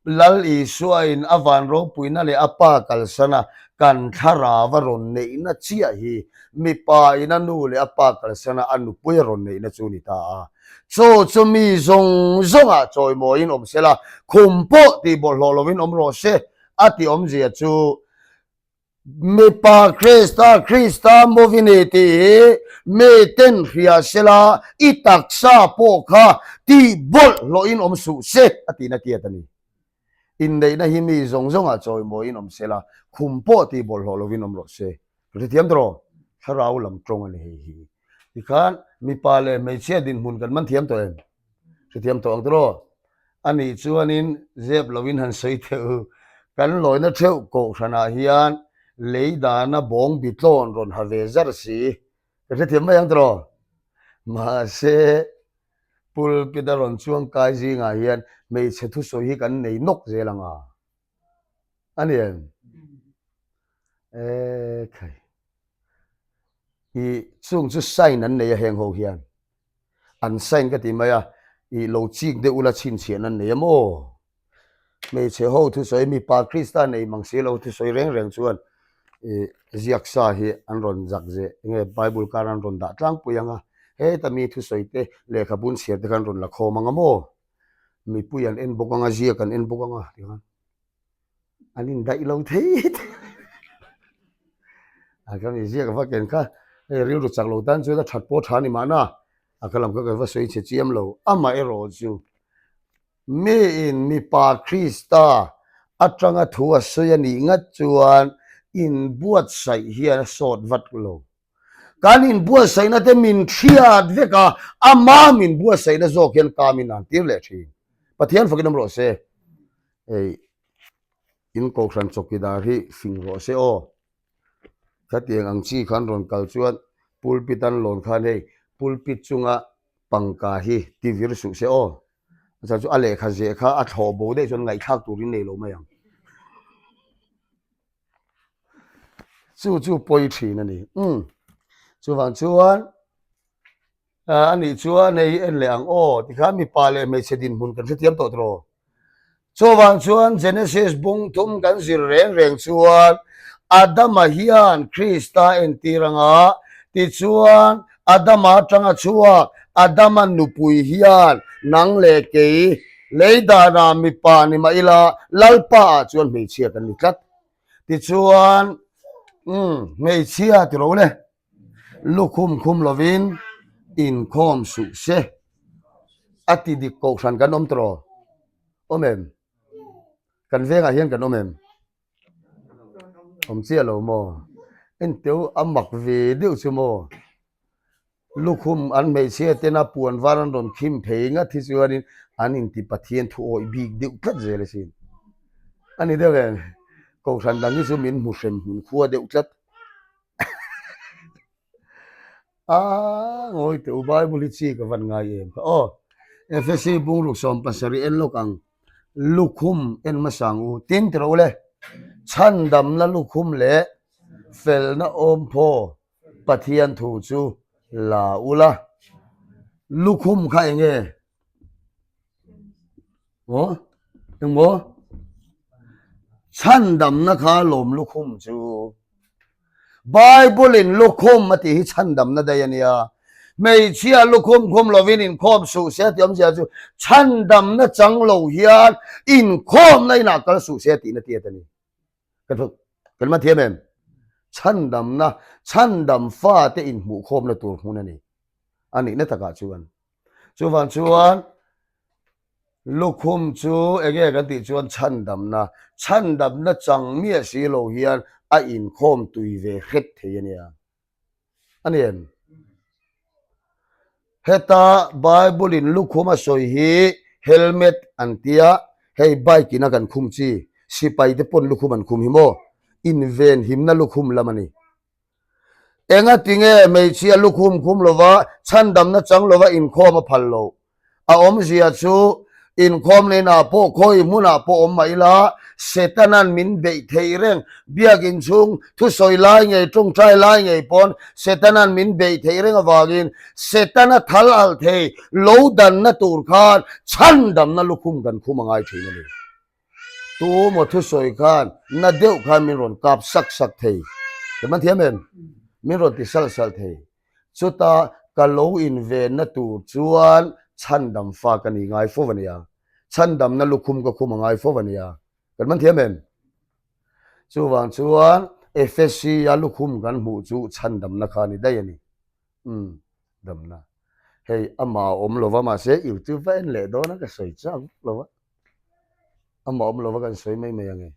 Lal Isuain a van ropuina leh a pa kalsana kan thlarau a rawn neihna chiah hi mipa in a nu leh a pa kalsana a nupui a rawn neihna chu ni ta a. Chaw chu mi zawng zawngah chawimawiin awm sela, khum pawh tih bawlhhlawh lovin awm rawh se a tih awmzia chu Mipa Krista, Krista mawi ni tih hi miten hria sela i taksa pawh kha tih bawlhhlawhin awm suh se a tihna tiat a ni. Inneihna hi mi zawng zawngah chawimawiin awm sela, khum pawh tih bawlhhlawh lovin awm rawh se. Ka hrethiam tawh, thlarau lam tawng a ni hei hi. Tikhan mipa leh hmeichhia dinhmun kan man thiam tawh em? Hrethiam tawh ang tawh. Anih chuanin zep loin han sawi theuh u. Kan lawina theuh kohhranah hian lei dana bawng bi tlawn rawn ha ve zar si. Ka hrethiam mai ang tawh. Mahse, pulpit a rawn chuang kai zingah hian hmeichhe thusawi hi kan nei nawk zel ang a. A ni em? Ekhai. I chung chu sign an nei a heng ho hian. An sign ka ti mai a, i lo chik deuh ula chhinchhiahna an nei a maw? Hmeichhe ho thusawi mipa Krista nei mang si lo thusawi reng reng chuan i ziak sa hi an rawn zak zeh enge Bible kar an rawn dah tlangpui ang a, heta mi thusawi te lehkhabun chhiar te kha an rawn la khawm ang a maw? Mipui an en bawk ang a, ziak an en bawk ang a tikhan. An indaih lo thei thei a ka mi ziak vak en kha hei rilru chak lo tan chuan a that pawh tha a ni mahna a ka lam kha ka va sawi chhe chiam lo amaherawh chu miin mipa Krista atanga thu a sawi a nih ngat chuan inbuatsaih hian a sawt vat lo kan inbuatsaihna te min hriat vek a ama min buatsaihna zawk hian ka min an tir leh thin Pathian fakin awm rawh se. Hei in kohhran chawkidar hi fing rawh se aw. Khatiang ang chi khan rawn kal chuan pulpit an lawn khan hei pulpit chunga pangka hi ti vir suh se aw. A chhan chu a lehkha zeh kha a thlawh bo daih chuan ngaihthlak turin nei lo mai ang. Chu chu pawi thin a ni. Umm chuvang chuan. A nih chuan hei en leh ang aw, tikhan mipa leh hmeichhe dinhmun kan hrethiam tawh tawh. Chuvang chuan Genesis bung thum kan zir reng reng chuan Adama hian Krista entir anga, tichuan Adama atanga chhuak Adama nupui hian nang leh kei lei danah mipa ni mah ila Lalpa ah chuan hmeichhia kan ni tlat. Tichuan umm hmeichhia ti ro le. Lukhum khum lovin inkhawm suh se. A ti dik kohhran kan awm tawh awm em? Kan vengah hian kan awm em? Awm chiah lo maw? Enteu a mak ve deuh chu maw? Lukhum an hmeichhia tena puan var an rawn khim phei ngat hi chuanin an inti Pathian thu awih bik deuh tlat zel asin. A ni deuh em? Kohhran dang hi chu min hmu hrem hmun khua deuh tlat. A ngawi teh u Bible hi chi ka van ngai em kha aw. Efesi bungruk 70 en lawk ang lukhum en hmasa ang u. Tin ti rawh u le, chhandamna lukhum leh felna awmphaw Pathian thu chu la u la. Lukhum kha eng nge? Aw, engmaw? Chhandamna kha lawm lukhum chu. Bible in lukhum a tih hi chhandamna daih a nia. Hmeichhia lukhum khum lovin inkhawm suh se tih awmzia chu chhandamna chang lo hian inkhawmna inah kal suh se tihna tiat a ni. Ka thu kan man thiam em? Chhandamna, chhandam fate inhmuhkhawmna tur hmun a ni. A nihna takah chuan. Chuvang chuan Lukhum chu enge kan tih chuan chhandamna, chhandamna chang miah si lo hian a inkhawm tui ve hret thei a nia. A ni em? Heta Bible in lukhum a sawi hi helmet an tia, hei bike in a kan khum chi, sipai te pawn lukhum an khum hi maw? Invenhimna lukhum lam a ni. Enga tinge hmeichhia lukhum khum lova chhandamna chang lova inkhawm a phal loh? A awmzia chu inkhawm leinah pawh khawi hmunah pawh awm mah ila Setanan min beih theih reng. Biakin chhung thusawi lai ngei tawngtai lai ngei pawn Setanan min beih theih reng avangin Setana thal alh thei lo danna tur khan chhandamna lukhum kan khum a ngai thin a ni. Tu maw thusawi khan na deuh khan min rawn kap sak sak thei. Ka man thiam em? Min rawn ti salh salh thei. Chuta ka lo invenna tur chuan chhandam fa ka ni ngai fo a nia. Chhandamna lukhum ka khum a ngai fo a nia. Kan man thiam em? Chuvang chuan Efesi-a lukhum kan hmuh chu chhandamna kha a ni daih a ni. Umm, damna. Hei amah a awm lova mahse YouTube a en leh dawn a ka sawi chak vak lo a. Amah awm lova kan sawi mai mai ange.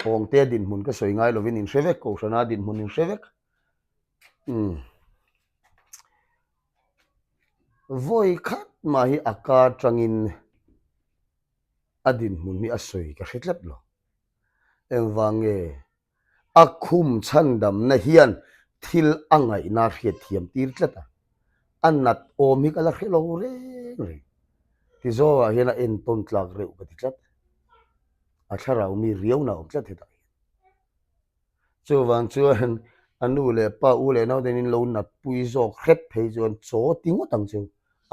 Awngte dinhmun ka sawi ngai lovin in hre vek, Kohhrana dinhmun in hre vek. Umm. Vawi khat mah hi a ka tangin a dinhmun hi a sawi ka hre tlat lo. Engvang nge? A khum chhandamna hian thil a ngaihna a hriat thiam tir tlat a, a nat awm hi ka la hre lo reng reng. Tizawngah hian a entawn tlak reuh ka ti tlat. A thlarau mi riauna a awm tlat hetah hian. Chuvang chuan a nu leh pa u leh naute in lo nat pui zawk hrep phei chuan chaw ti ngawt ang chu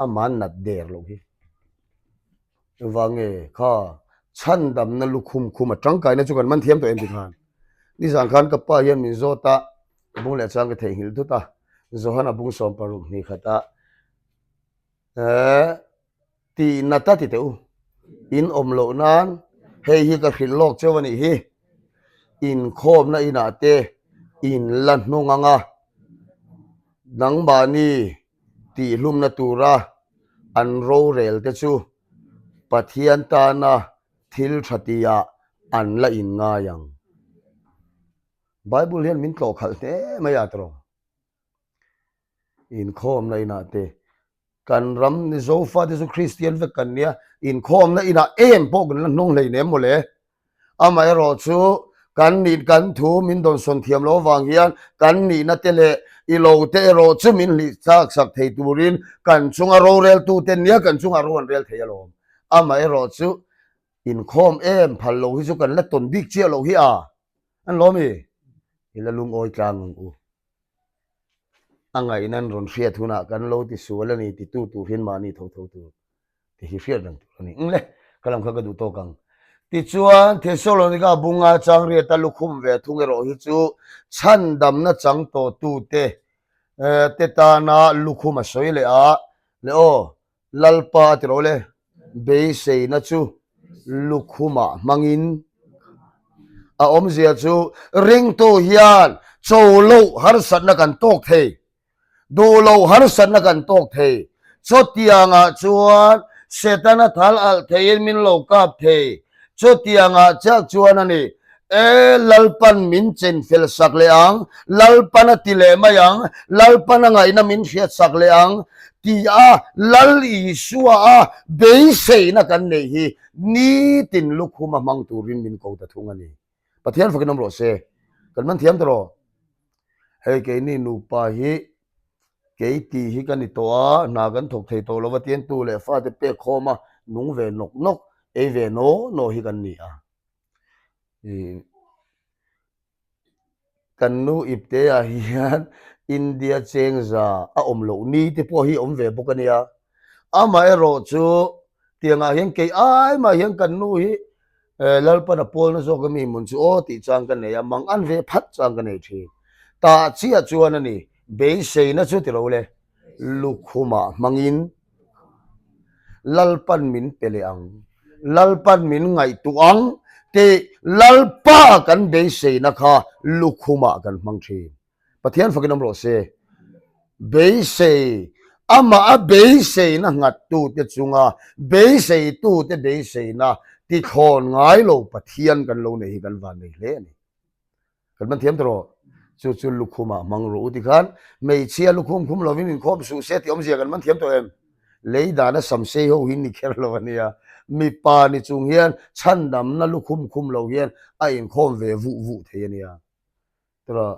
amah nat der loh hi. Engvange kha chhandamna lukhum khum a tangkaina chu kan man thiam tawh em ti khan. Nizan khan ka pa hian min zawt a, ka bung leh chuan ka theihnghilh thut a, Johana bung 60 hnih khat a eh tih nat a ti teh u, in awm loh nan hei hi ka hrilh lawk cheu a nih hi, inkhawmna inah te in la hnung ang a, nangmahni tihhlumna tura an rorel te chu Pathian tana thil tha tihah an la inngai ang. Bible hian min tlawh khalh hle mai a tawrh. Inkhawmna inah te kan ram ni Zofa te chu Kristian vek kan nia, inkhawmna inah em pawh kan la hnawng hleinem mawle. Amaherawh chu kan nih kan thu min dawnsawn thiam loh avang hian kan nihna te leh i lo te erawh chu min hlih chak sak thei turin kan chunga roreltu te nia kan chungah ro an rel thei alawm. Amaherawh chu inkhawm em phal lo hi chu kan la tawn bik chiah loh hi a an lawm i, i la lungawi tlang ang u. A ngaihna an rawn hriat hunah kan lo ti sual a ni titu tur hian mahni tho tho tur ti hi hriat reng tur a ni. Eng le, ka lam kha ka duh tawk ang. Tichuan, Thesalonika bunga changriata lukhum ve thung erawh hi chu chhandamna chang tawhtute te tana lukhum a sawi leh a, le aw, Lalpa a ti rawh le, beiseina chu lukhumah hmangin a awmzia chu ringtu hian cho loh harsatna kan tawk thei. Duh lo harsatna kan tawk thei. Chutiangah chuan Setana thal alh theiin min lo kap thei. Chutiangah chiah chuan a ni, E, Lalpan min chen fel sak leh ang, Lalpan a ti leh mai ang, Lalpan a ngaihna min hriat sak leh ang, ti a Lal Isua a beiseina kan neih hi nitin lukhum a hmang turin min ko ta thung a ni. Pathian fakin awm rawh se. Kan man thiam ta rawh. Hei keini nupa hi. Kei tih hi ka ni tawh a, hna kan thawk thei tawh lo va tian tu leh fate pek khawm a, nung ve nawk nawk, ei ve naw naw hi kan ni a. Ih kan nu ipte-ah hian India chengza a awm loh ni te pawh hi awm ve bawk a nia. Amaherawh chu tiangah hian kei ai mah hian kan nu hi Lalpan a pawlna zawk a mi mun chu aw tih chang ka nei a, mang an ve phat chang ka nei thin. Tah chiah chuan a ni, beiseina chu ti lo le, lukhumah hmangin Lalpan min pe leh ang, Lalpan min ngaihtuah ang tih Lalpa kan beiseina kha lukhumah kan hmang thin. Pathian fakin awm rawh se. Beisei, amah a beiseina nghattute chunga beiseitute beiseina tithlawn ngai lo Pathian kan lo nei hi kan van nei hle a ni. Kan man thiam tawh chu chu lukhumah hmang rawh u tikhan hmeichhia lukhum khum lovin inkhawm suh se tih awmzia kan man thiam tawh em? Lei dana samsei ho hi ni kher lo a nia. Mipa ni chung hian chhandamna lukhum khum lo hian a inkhawm ve vuh vuh thei a nia. Tawh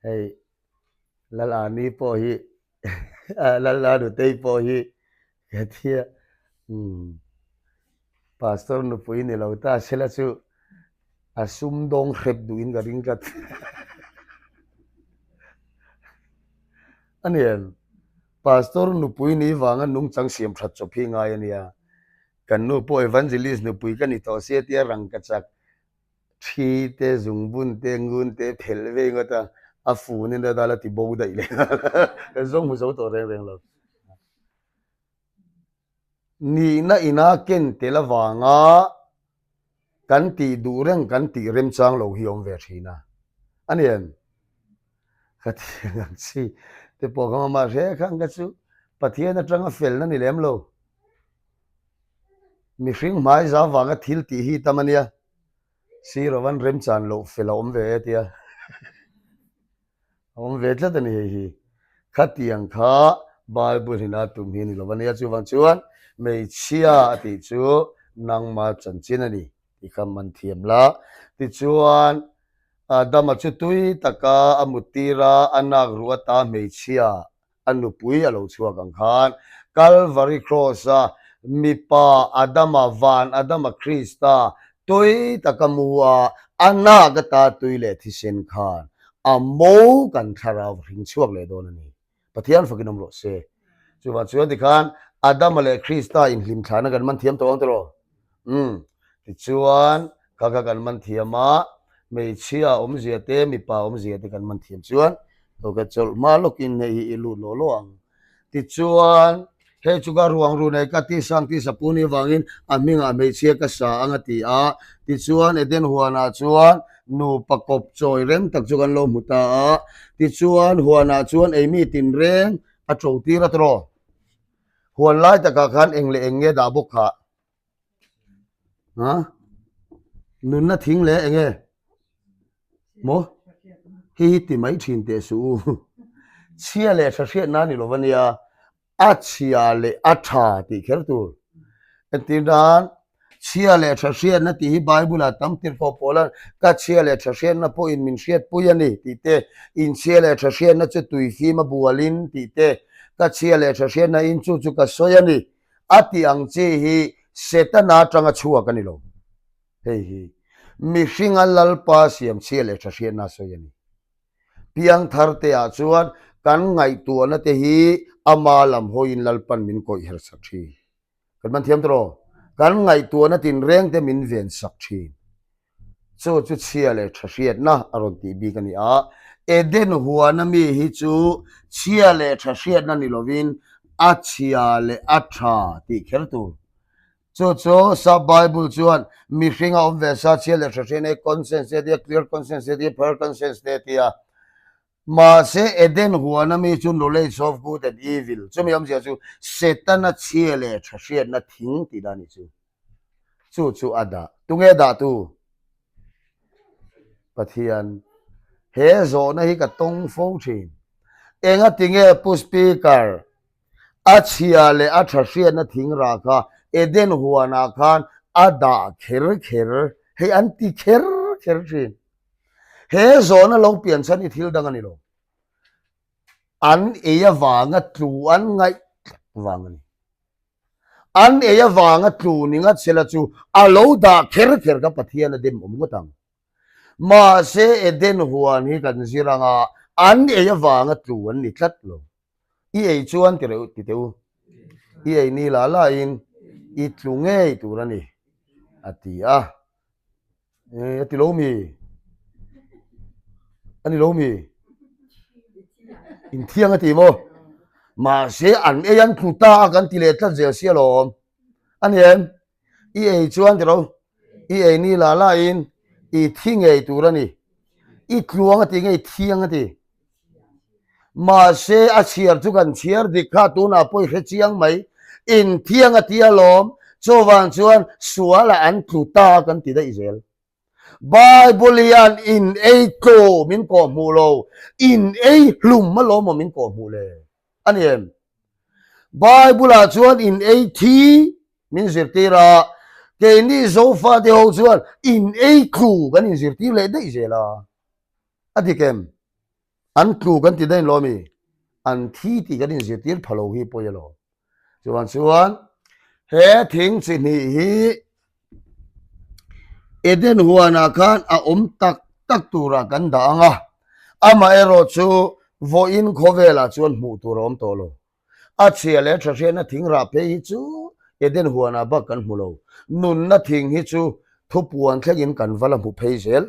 hei Lalani pawh hi Lalanutei pawh hi hetia umm Pastor nupui ni lo ta sela chu a sumdawng hrep duhin ka ring tlat a ni em? Pastor nupui ni vanga nungchang siam that chawp hi ngai a nia. Kan nu pawh Evangelist nupui ka ni tawh sia tia rangkachak Thi te, zungbun te, ngun te phelh vei ngawt a, a fun in a dal a ti bo daih leh nghal a, kan zawng hmu zo tawh reng reng lo. Nihna ina ken tel avanga kan tih duh reng kan tih remchang lo hi a awm ve thin a, a ni em? Ka thiang ang chi te pawh kha mamah hre kha ang ka chu Pathian atanga felna ni lem lo. Mihring hmaiza vanga thil tih hi tam a nia, sir avan remchan loh fel a awm ve e tia a awm ve tlat a ni hei hi. Khatiang kha Bible in a tum hi a ni lo a nia, chuvang chuan hmeichhia a tih chu nangma chanchin a ni tih kha man thiam la. Tichuan Adama chu tui taka a muttir a, a nak ruh ata hmeichhia a nupui a lo chhuak ang khan Calvary Cross-a mipa Adama, van Adama Krista tui taka mu a, a nak ata tui leh thisen khan a mo kan thlarau hring chhuak leh dawn a ni. Pathian fakin awm rawh se. Chuvang chuan tikhan Adama leh Krista inhlimthlahna kan man thiam tawh ang tawh. Umm, tichuan kha kha kan man thiam a, hmeichhia awmzia te mipa awmzia te kan man thiam chuan tawka chawlh hma lawkin hei hi i lut lawh lawh ang. Tichuan hei chu ka ruang ru nei ka tisang tisa pu ni avangin a hmingah hmeichhia ka sa ang a ti a, tichuan Eden huanah chuan nupa kawp chawi reng tak chu kan lo hmu ta a, tichuan huanah chuan eimi tinreng a to tir a tawh. Huan lai takah khan eng leh eng nge dah bawk khah? Ha? Nunna thing leh eng nge? Maw? Hi hi ti mai thin teh suh u. Chhia leh tha hriatna ni lo va nia, a chhia leh a tha tih kher tur. Entir nan, chhia leh tha hriatna tih hi Bible ah tam tir pawh pawl a, ka chhia leh tha hriatna pawhin min hriatpui a ni tih te, in chhia leh tha hriatna chu tuifim a bualin tih te, ka chhia leh tha hriatna in chu chu ka sawi a ni. A tih ang chi hi Setana atanga chhuak a ni lo. Hei hi mihringa Lalpa siamchhia leh thahriatna a sawi a ni. Piangthar te ah chuan kan ngaihtuahna te hi ama lam hawiin Lalpan min kawih her sak thin. Kan man thiam tawh? Kan ngaihtuahna tinreng te min ven sak thin. Chu chu chhia leh tha hriatna a rawn tih bik a ni a. Eden huana mi hi chu chhia leh tha hriatna ni lovin a chhia leh a tha tih kher tur. Chu chu Sap Bible chuan mihring a awm ve sa chhia leh tha hriatna hi conscience te a ti a, clear conscience te a ti a, pure conscience te a ti a. Mahse Eden huana mi chu knowledge of good and evil, chumi awmzia chu Setana chhia leh tha hriatna thing tih dan a ni chu. Chu chu a dah. Tunge dah tu? Pathian. He zawhna hi ka tawng fo thin. Enga tinge Pu Speaker, a chhia leh a tha hriatna thing rah kha Eden huanah khan a dah kher kher, hei an ti kher kher thin. He zawhna lo pian chhan hi thil dang a ni lo. An ei avanga tlu an ngaih tlat vang a ni. An ei avanga tlu ni ngat sela chu a lo dah kher kher kha Pathian a dem awm ngawt ang. Mahse Eden huan hi kan zir anga an ei avanga tlu an ni tlat lo. I ei chuan ti reuh ti teh u. I ei ni la laiin i tlu ngei tur a ni a ti a. A ti lo mi? A ni lo mi? Inthiang a ti maw? Mahse an ei an tlu ta a kan ti leh tlat zel sia lawm. A ni em? I ei chuan ti lo, i ei ni la la in i thi ngei tur a ni. I tluang a ti nge i thiang a ti. Mahse a chhiar chu kan chhiar dik kha tunah pawh i hre chiang mai. Inthiang a ti alawm, chuvang chuan sualah an tlu ta kan ti daih zel. Bible hian in ei tlu min kawh hmuh lo, in ei hlum alawm maw min kawh hmuh le? A ni em? Bible ah chuan in ei thi min zirtir a, keini Zofate ho chuan in ei tlu kan inzirtir leh daih zel a. A dik em? An tlu kan ti daih lo ami? An thi tih kan inzirtir pha lo hi pawi alawm. Chuan chuan he thing chi hnih hi Eden huanah khan a awm tak tak turah kan dah ang a, amaherawh chu vawiin khawvelah chuan hmuh tur a awm tawh lo. A chhia leh tha hriatna thing rah phei hi chu Eden huanah bak kan hmu lo. Nunna thing hi chu thupuan thlengin kan va la hmu phei zel.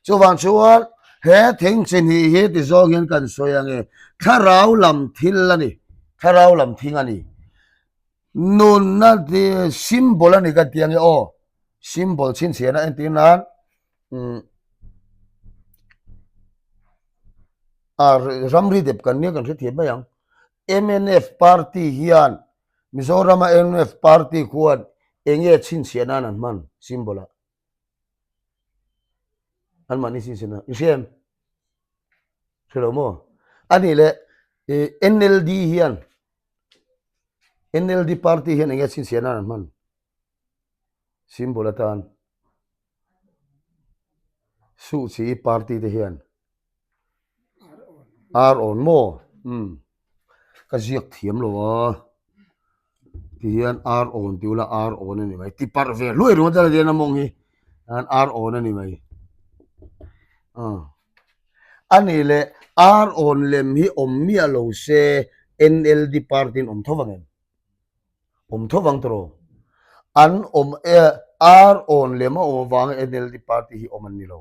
Chuvang chuan he thing chi hnih hi ti zawng hian kan sawi ang e, thlarau lam thil a ni, thlarau lam thing a ni. Nunna symbol a ni ka ti ang e aw, symbol chhinchhiahna entir nan umm a ramri dep kan nia kan hrethiam mai ang. Mnf party hian Mizorama mnf party khuan enge chhinchhiah nan an hman symbol ah an mahni chhinchhiah nan i hria em? Hre lo maw? Anih leh NLD hian NLD party hian enge chhinchhiah nan an hman symbol atan Suh chi party te hian ar awn maw umm ka ziak thiam lo a ti hian ar awn ti ula ar awn a ni mai ti parh ve hluai ringawt a hian a mawng hi an ar awn a ni mai a nih leh ar awn lem hi awm miah lo se N_L_D party in awm tho vang em? Awm tho vang tawh An awm e ar awn lem a awm avanga NLD party hi awm an ni lo.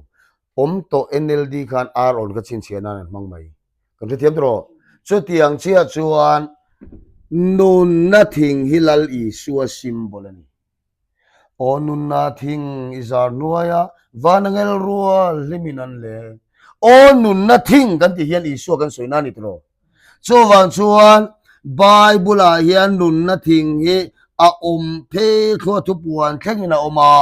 Awm tawh NLD khan ar awn kha chhinchhiah nan an hmang mai. Kan hrethiam tawh rawh. Chutiang chiah chuan nunna thing hi Lal Isua symbol a ni. Aw nunna thing i zar hnuaia van angel rual hlimin an leng. Aw nunna thing kan tih hian Isua kan sawi na a ni tawh lo. Chuvang chuan Bible ah hian nunna thing hi a awm phei thluah thupuan thlengin a awm a.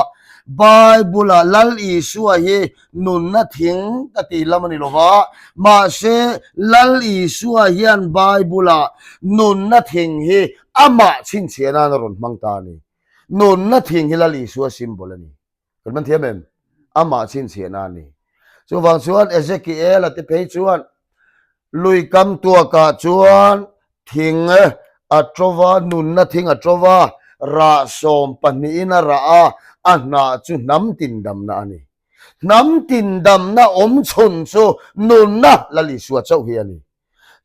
Bible ah Lal Isua hi nunna thing ka tih lam a ni lo va, mahse Lal Isua hian Bible ah nunna thing hi amah chhinchhiah nan a rawn hmang ta a ni. Nunna thing hi Lal Isua symbol a ni. Kan man thiam em? Amah chhinchhiahna a ni. Chuvang chuan Ezekiel-a te phei chuan lui kam tuakah chuan thing a to va, nunna thing a to va, rah sawm pahnihin a rah a, a hnah chu hnam tindamna a ni. Hnam tindamna awm chhun chu nunna Lal Isua chauh hi a ni.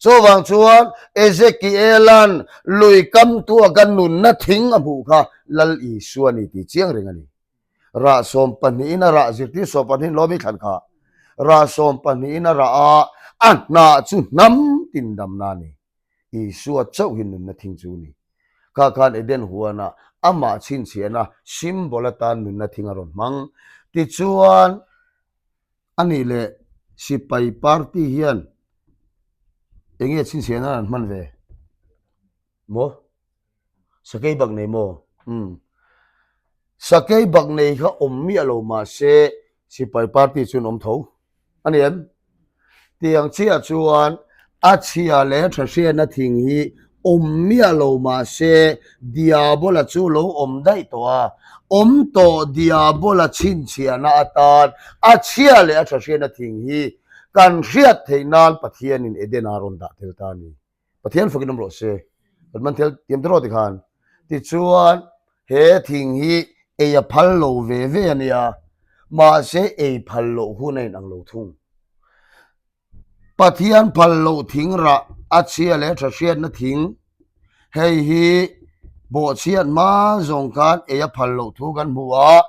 Chuvang chuan Ezekiela'n lui kamtu a kan nunna thing a hmuh kha Lal Isua a ni tih chiang reng a ni. Rah sawm pahnihin a rah, zirtir sawm pahnihin lawm i thlan kha. Rah sawm pahnihin a rah a, a hnah chu hnam tindamna a ni. Isua chauh hi nunna thing chu a ni. Kha khan Eden huanah amah chhinchhiahna symbol atan nunna thing a rawn hmang. Tichuan, A nih leh sipai party hian eng nge chhinchhiah nan an hman ve maw? Sakei bak nei maw? Umm. Sakei bak nei kha awm miah lo mahse sipai party chu an awm tho a ni em? Tiang chiah chuan a chhia leh tha hriatna thing hi awm miah lo mahse Diabola chu lo awm daih tawh a, awm tawh Diabola chhinchhiahna atan a chhia leh a tha hriatna thing hi. Kan hriat theih nan Pathianin Eden-ah a rawn dah tel ta a ni. Pathian fakin awm rawh se. Kan man thel tiam te rawh tikhan. Tichuan he thing hi ei a phal lo ve ve a nia, mahse ei phal loh hun a inang lo thung. Pathian phal loh thing rah a chhia leh tha hriatna thing hei hi bawhchhiat hma zawng khan ei a phal loh thu kan hmu a,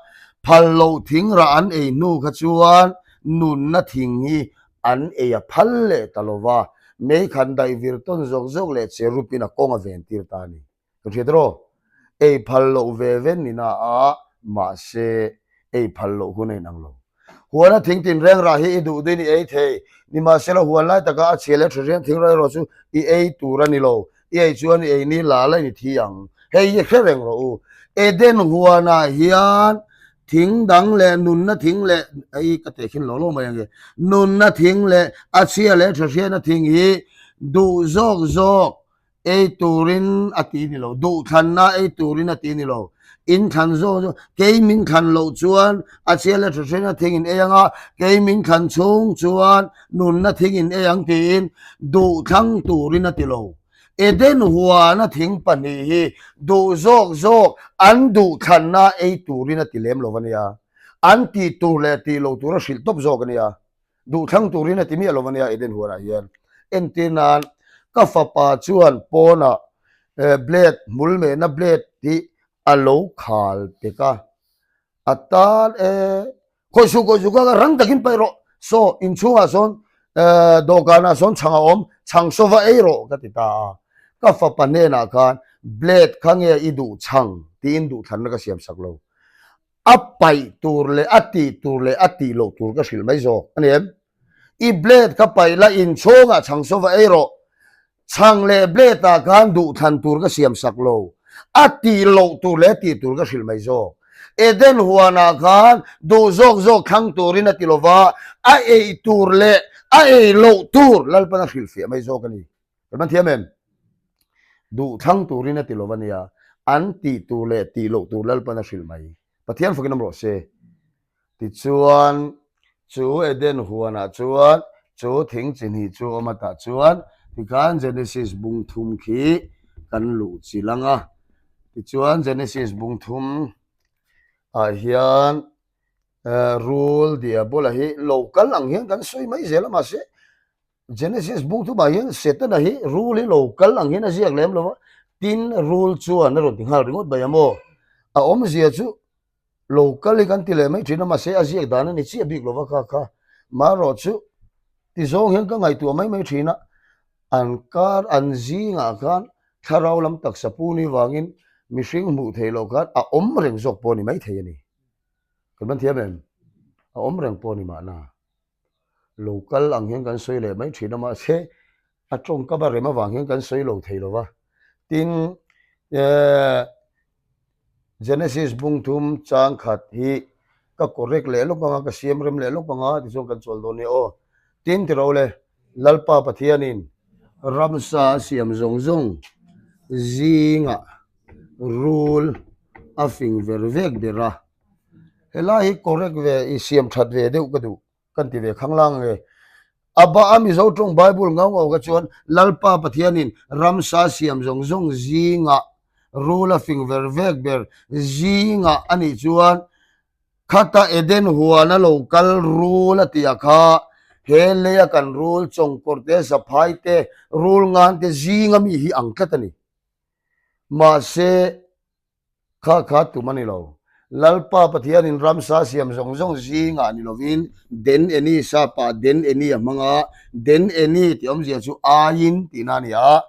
phal loh thing rah an ei hnu kha chuan nunna thing hi an ei a phal leh ta lo va, mei khan daih vir tawn zawk zawk leh cherub in a kawng a ven tir ta a ni. Ka hriat rawh, ei phal loh ve ven ni na a, mahse ei phal loh hun a inang lo. Huana thing tinreng rah hi i duh duhin i ei thei, nimahsela huan lai taka a chhia leh tha hriam thing rah erawh chu i ei tur a ni lo, i ei chuan i ei ni la la in i thi ang. Hei hi hre reng rawh u. Eden huanah hian thing dang leh nunna thing leh, ei ka teh khin lo lo mai ange, nunna thing leh a chhia leh tha hriatna thing hi duh zawk zawk ei turin a ti ni lo, duhthlanna ei turin a ti ni lo, in thlan zawk zawk, kei min thlan loh chuan a chhia leh hrehrena thing in ei ang a, kei min thlan chhung chuan nunna thing in ei ang tiin duhthlang turin a ti lo. Eden huana thing pahnih hi duh zawk zawk an duhthlanna ei turin a ti lem lo a nia, an tih tur leh tih loh tur a hrilh tawp zawk a nia. Duhthlang turin a ti miah lo ania Eden huanah hian. Entir nan ka fapa chuan pawnah blade hmul mehna blade hi a lo khal pek a, a tan e khawi suh khawi suh ka rang takin paih rawh saw inchhungah sawn dawhkanah sawn chhang a awm chhang saw va ei rawh ka ti ta a, ka fapa hnenah khan blade kha nge i duh chhang tiin duhthlanna ka siam sak lo. A paih tur leh a tih tur leh a tih loh tur ka hrilh mai zawk a ni em? I blade ka paih la inchhawngah chhang sawva ei rawh. Chhang leh blade ah khan duhthlan tur ka siam sak lo. A tih loh tur leh a tih tur ka hrilh mai zawk. Eden huanah khan duh zawk zawk thlang turin a ti lova, a ei tur leh a ei loh tur Lalpan a hrilhfiah mai zawk a ni. Kan man thiam em? Duh thlang turin a ti lo ania, an tih tur leh tih loh tur Lalpan a hrilh mai. Pathian fakin awm rawh se. Tichuan, chu Eden huanah chuan chu thing chi hnih chu awm atah chuan tikhan Genesis bung thum khi kan luh chilh ang a. Tichuan, Genesis bung thum ah hian rul diabola hi lo kal ang hian kan sawi mai zel a mahse Genesis bung thumah hian Setana hi rul hi lo kal ang hian a ziak lem lo va, tin rul chuan a rawn ti nghal ringawt mai a maw? A awmzia chu lo kal hi kan ti leh mai thin a, mahse a ziak dan a ni chiah bik lo va kha kha. Marawh chu ti zawng hian ka ngaihtuah mai mai thin a, an kar an zingah khan thlarau lam taksa pu ni vangin mihring hmuh theih loh khan a awm reng zawk pawh a ni maithei a ni. Kan man thiam em? A awm reng pawh a ni mahna. Lo kal ang hian kan sawi leh mai thin a mahse a tawngkam a rem avang hian kan sawi lo thei lo va. Tin eh Genesis bung thum chang khat hi ka correct leh lawk anga ka siam rem leh lawk anga tichuan kan chawl dawn nia aw. Tin tiro le Lalpa Pathianin ramsa a siam zawng zawng zingah rul a fing ver vek ber a. Helai hi correct ve i siam that ve deuh ka duh kan ti ve khanglang nge. A ba a Mizo tawng Bible ngau ngau kha chuan Lalpa Pathianin ramsa siam zawng zawng zingah rul a fing ver vek ber zingah a nih chuan khata Eden huan a lo kal rul a tih a kha he leia kan rul chawngkawr te saphai te rul ngan te zinga mi hi ang tlat a ni. Mahse. Kha kha tum a ni lo. Lalpa Pathianin ramsa siam zawng zawng zingah ni lovin Den Eni sapa Den Eni a hmang a, Den Eni tih awmzia chu aiin tihna a ni a,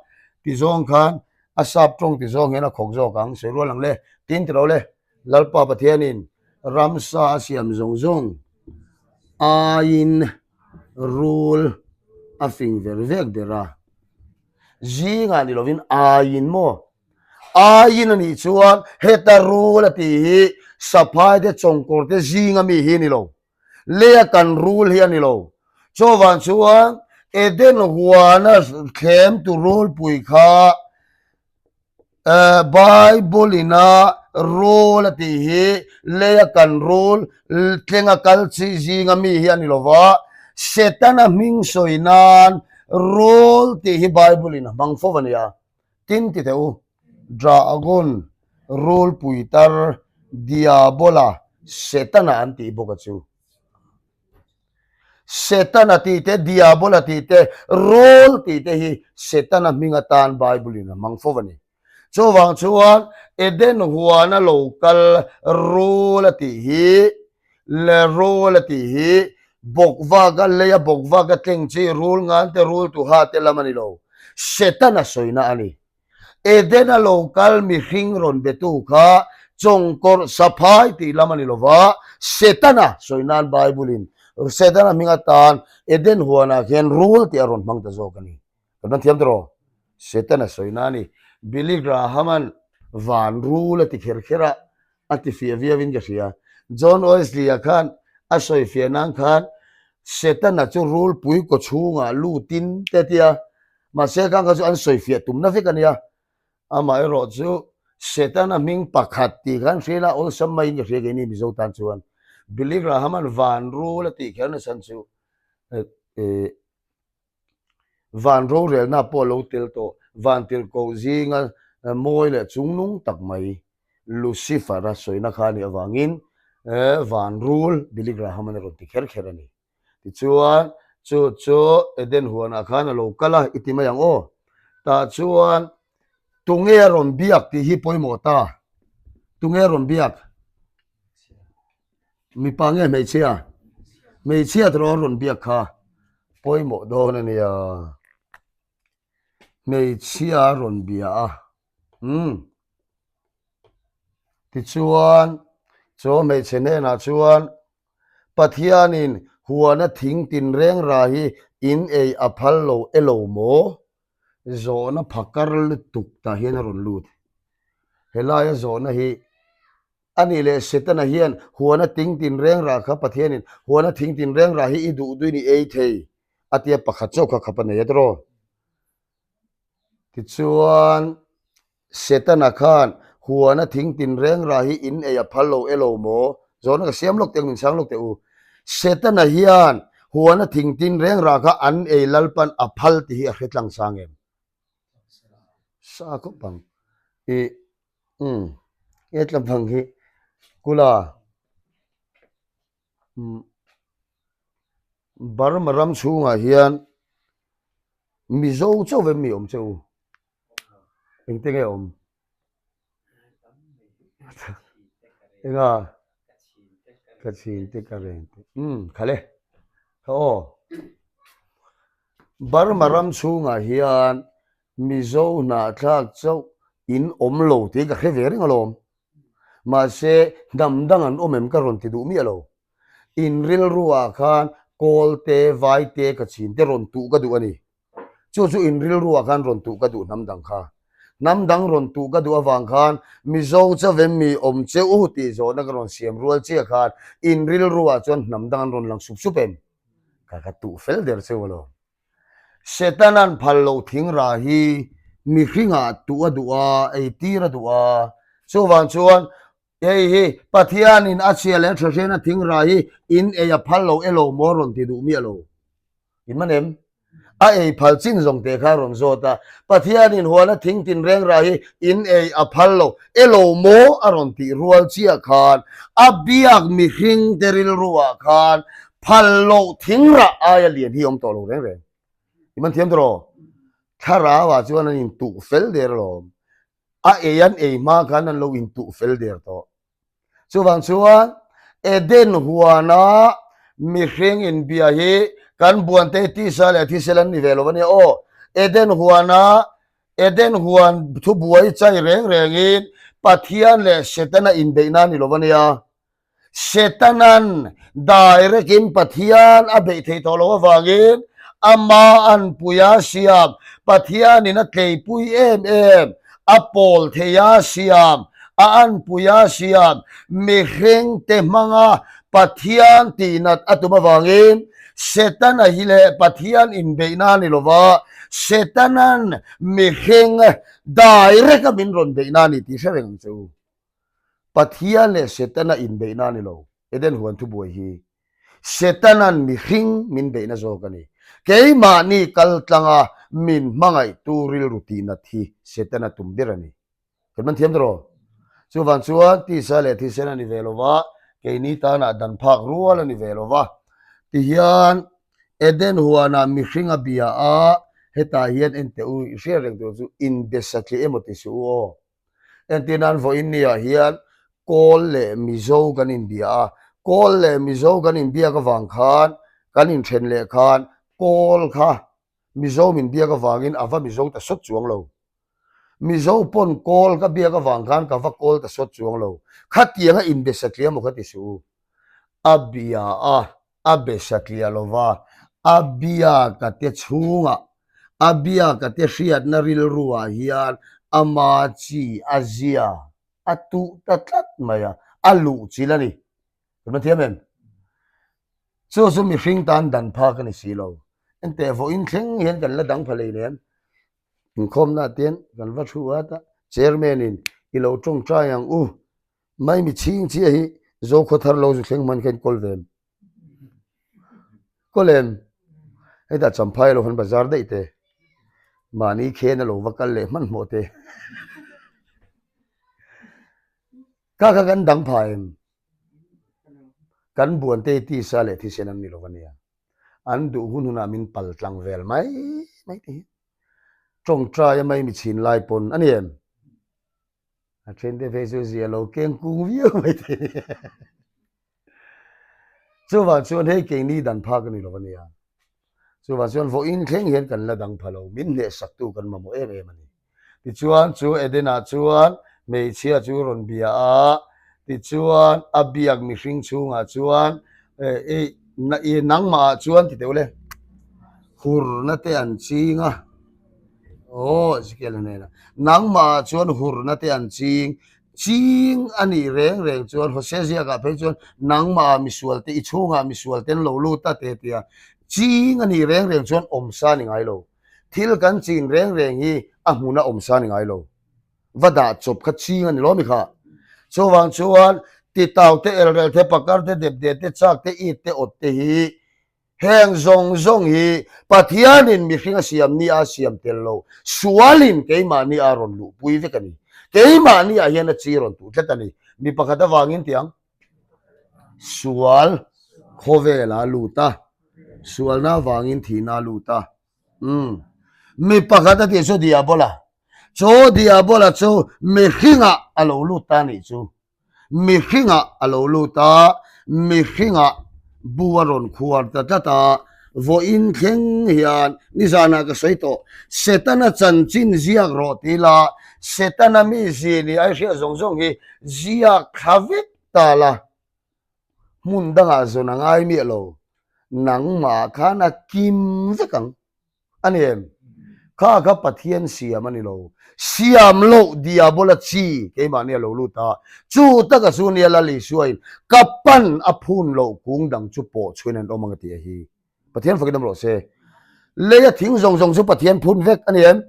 ti zawng khan a sap tawng ti zawng hian a khawk zawk ang, sawi rual ang le, tin ti lo le, Lalpa Pathianin ramsa a siam zawng zawng aiin rul a fing ver vek ber a, zingah ni lovin aiin maw? Aiin a nih chuan heta rul a tih hi saphai te chawngkawr te zinga mi hi a ni lo. Leia kan rul hi a ni lo. Chuvang chuan Eden huana thlem tu rulpui kha Bible ina rul a tih hi leia kan rul tlenga kal chi zinga mi hi a ni lo va. Setana hming sawi nan rul tih hi Bible in a hmang fo a nia. Tin ti teh u, Dragon, rulpui tar, Diabola, Setana an tih bawk a chu. Setana tih te, Diabola tih te, rul tih te hi Setana hming atan Bible in a hmang fo a ni. Chuvang chuan Eden huana lo kal rul a tih hi le rul a tih hi bawkvaka leia bawkvaka tleng chi rul ngan te rul tuha te lam a ni lo. Setana sawina a ni. Edena lo kal mihring rawn betu kha chawngkawrh saphai tih lam a ni lo va, Setana sawi nan Bible in Setana hming atan Eden huanah khian rul tih a rawn hmang ta zawk a ni. Kan hman thiam tawh. Setana sawina a ni. Billy Graham-a'n van rul a ti kher kher a, a ti fiah viauin ka hria. John Wesley-a khan a sawi fiah nan khan Setana chu rulpui kaw chhungah lutin te a ti a, mahse khang kha chu an sawi fiah tumna vek a nia. Amaherawh chu Setana hming pakhat tih khan hria ila awlsam maiin ka hria keini Mizo tan chuan. Billy Graham-a'n van rul a tih kher nasa chu eh Van rorelna pawh a lo tel tawh. Van tirhkoh zinga mawi leh chungnung tak mai Lucifer-a sawina kha a nih avangin van rul Billy Graham-an a rawn ti kher kher a ni. Tichuan, chu chu Eden huanah khan a lo kal a, i ti mai ang aw. Tah chuan tunge a rawn biak tih hi pawimawh ta. Tunge a rawn biak? Mipa nge hmeichhia? Hmeichhia te rawn rawn biak kha pawimawh dawn a nia. Hmeichhia a rawn bia a. Umm. Tichuan, chu hmeichhe hnenah chuan Pathianin huana thing tinreng ra hi in ei a phal lo elo maw? Zawhna phakar lutuk tah hian a rawn lut. Helaia zawhna hi A nih leh Setana hian huana ting tinreng rah kha Pathianin huana thing tinreng rah hi i duh duin i ei thei a tia pakhat chauh kha khap a nei a tiraw? Tichuan Setana khan huana thing tinreng rah hi in ei a phal lo e lo maw? Zawhna ka siam lawk teh ang min chhang lawk teh u. Setana hian huana thing tinreng rah kha an ei Lalpan a phal tih hi a hre tlang sang em? Sa khawp ang. I Umm he tlabang hi kula umm Burma ram chhungah hian Mizo chauh em mi awm che u engte nge awm enga ka chhin te ka reng te umm khale kha aw Burma ram chhungah hian Mizo hnahthlak chauh in awm lo tih ka hre ve reng alawm. Mahse, hnam dang an awm em ka rawn ti duh miah lo. In rilru ah khan kawl te, vai te, ka chin te rawn tuh ka duh a ni. Chu chu in rilru ah khan rawn tuh ka duh hnam dang kha. Hnam dang rawn tuh ka duh avang khan Mizo chauh em mi awm che u tih zawhna ka rawn siam rual chiah khan in rilru ah chuan hnam dang an rawn lang sup sup em? Ka ka tuh fel der cheu alawm. Setanan phal loh thing rah hi mihringah tuh a duh a, ei tir a duh a. Chuvang chuan hei hi Pathianin a chhia leh a tha hriatna thing rah hi in ei a phal lo elo maw rawn ti duh miah lo. In man em? A ei phal chin zawng teh kha a rawn zawt a. Pathianin huana thing tinreng rah hi in ei a phal lo elo maw a rawn tih rual chiah khan a biak mihring te rilruah khan Phal loh thing rah aia lian hi awm tawh lo reng reng. I man thiam tawh Thlarau ah chuan an intuh fel der alawm. A ei an ei hma khan an lo intuh fel der tawh. Chuvang chuan Eden huana mihring inbia hi kan buante tisa leh thisel an ni ve lo ania aw. Eden huana Eden huan thubuai chai reng rengin Pathian leh Setana inbeihna a ni lo ania. Setanan direct-in Pathian a beih theih tawh loh avangin ama anpui a siam, Pathianin a tleipui em em, a pawl thei a siam, a anpui a siam, mihringte hmanga Pathian tihnat a tum avangin Setana hi leh Pathian inbeihna a ni lova, Setanan mihring direct-a min rawn beihna a ni tih hre reng ang che u. Pathian leh Setana inbeihna a ni lo, Eden huan thubuai hi. Setana'n mihring min beihna zawk a ni. Keimahni kal tlanga min hmangaihtu rilru tihnat hi Setana tum ber a ni. Kan man thiam tawh. Chuvang chuan tisa leh thisen a ni ve lo va, keini tanah dan phak rual a ni ve lo va. Tihian Eden huanah mihring a bia a, hetah hian enteh u, i hriat reng tur chu inbe satliah emaw ti suh u aw. Entir nan vawiin niah hian Kawl leh Mizo kan inbia a, Kawl leh Mizo kan inbiak avang khan kan inthen leh khan Kawl kha Mizo min biak avangin a va Mizo ta sawt chuang lo. Mizo pawn Kawl ka biak avang khan ka va Kawl ta sawt chuang lo. Khatianga inbe satliah maw kha ti suh u. A bia a. a be satliah lo va, a biaka te chhungah, a biaka te hriatna rilruah hian ama chi a zia a tuh ta tlat mai a, a luh chilh a ni. Kan va thiam em? Chu chu mihring tan dan phak a ni si lo. Enteh vawiin thleng hian kan la dang pha lei nem. Inkhawmna ah te kan va thu at a, Chairman in i lo tawngtai ang u. Mai mi chhing chiah hi Zokhaw thar lo zu thleng hman kha in kawl ve em? Kawl em? Hetah Champhai lo han bazar daih te, mahni khen a lo va kal leh hmanhmawh te. Kha kha kan dang phah em? Kan buan te hi tisa leh thisen an ni lo ania. An duh hun hunah min pal tlang vel mai mai te hi. Tawngtai a mai mi chhin lai pawn a ni em? A then te phei chu zia lo keng kung viau mai thei a ni. Chuvang chuan hei keini dan phak a ni lo a nia. Chuvang chuan vawiin thleng hian kan la dang pha lo, min hnehsaktu kan mamawh em em a ni. Tichuan chu Eden-ah chuan hmeichhia chu rawn bia a, tichuan a biak mihring chhungah chuan i nangmahah chuan ti teuh le, hurna te an ching a. Aw, Ezekiel hnenah, Nangmahah chuan hurna te an ching, ching a nih reng reng chuan, Hosea ziakah phei chuan, Nangmahah misual te, i chhungah misual te an lo lut a te tia, ching a nih reng reng chuan awmsa a ni ngai lo. Thil kan chin reng reng hi a hmuna awmsa a ni ngai lo. Va dah chawp kha ching a ni lo mi kha. Chuvang chuan, titau te, elrel te, pakar te, depde te, chak te, it te, awt te hi Heng zawng zawng hi Pathianin mihring a siam ni a siam tel lo, sualin keimahni a rawn luhpui vek a ni. Keimahni ah hian a chi rawn tuh tlat a ni. Mi pakhat avangin tiang sual khawvel a lut a, sualna avangin thihna a lut a. Umm. Mi pakhat a tih chu Diabola. Chu Diabola chu mihringah a lo lut ta a nih chu. Mihringah a lo lut a, mihringah bu a rawn khuar ta tlat a, vawiin thleng hian nizanah ka sawi tawh, Setana chanchin ziak rawh ti ila, Setana mi zi ni ai hriat zawng zawng hi ziak thla vek ta la, hmun dangah zawn a ngai miah lo, nangmah khan a kim vek ang. A ni em? Kha kha Pathian siam a ni lo. Siam loh diabola chi keimahni a lo lut a. Chu taka chu nia Lal Isuain ka pan a phun loh kung dang chu pawh chhuin an awm ang a ti a hi. Pathian fakin awm rawh se. Leia thing zawng zawng chu Pathian phun vek a ni em?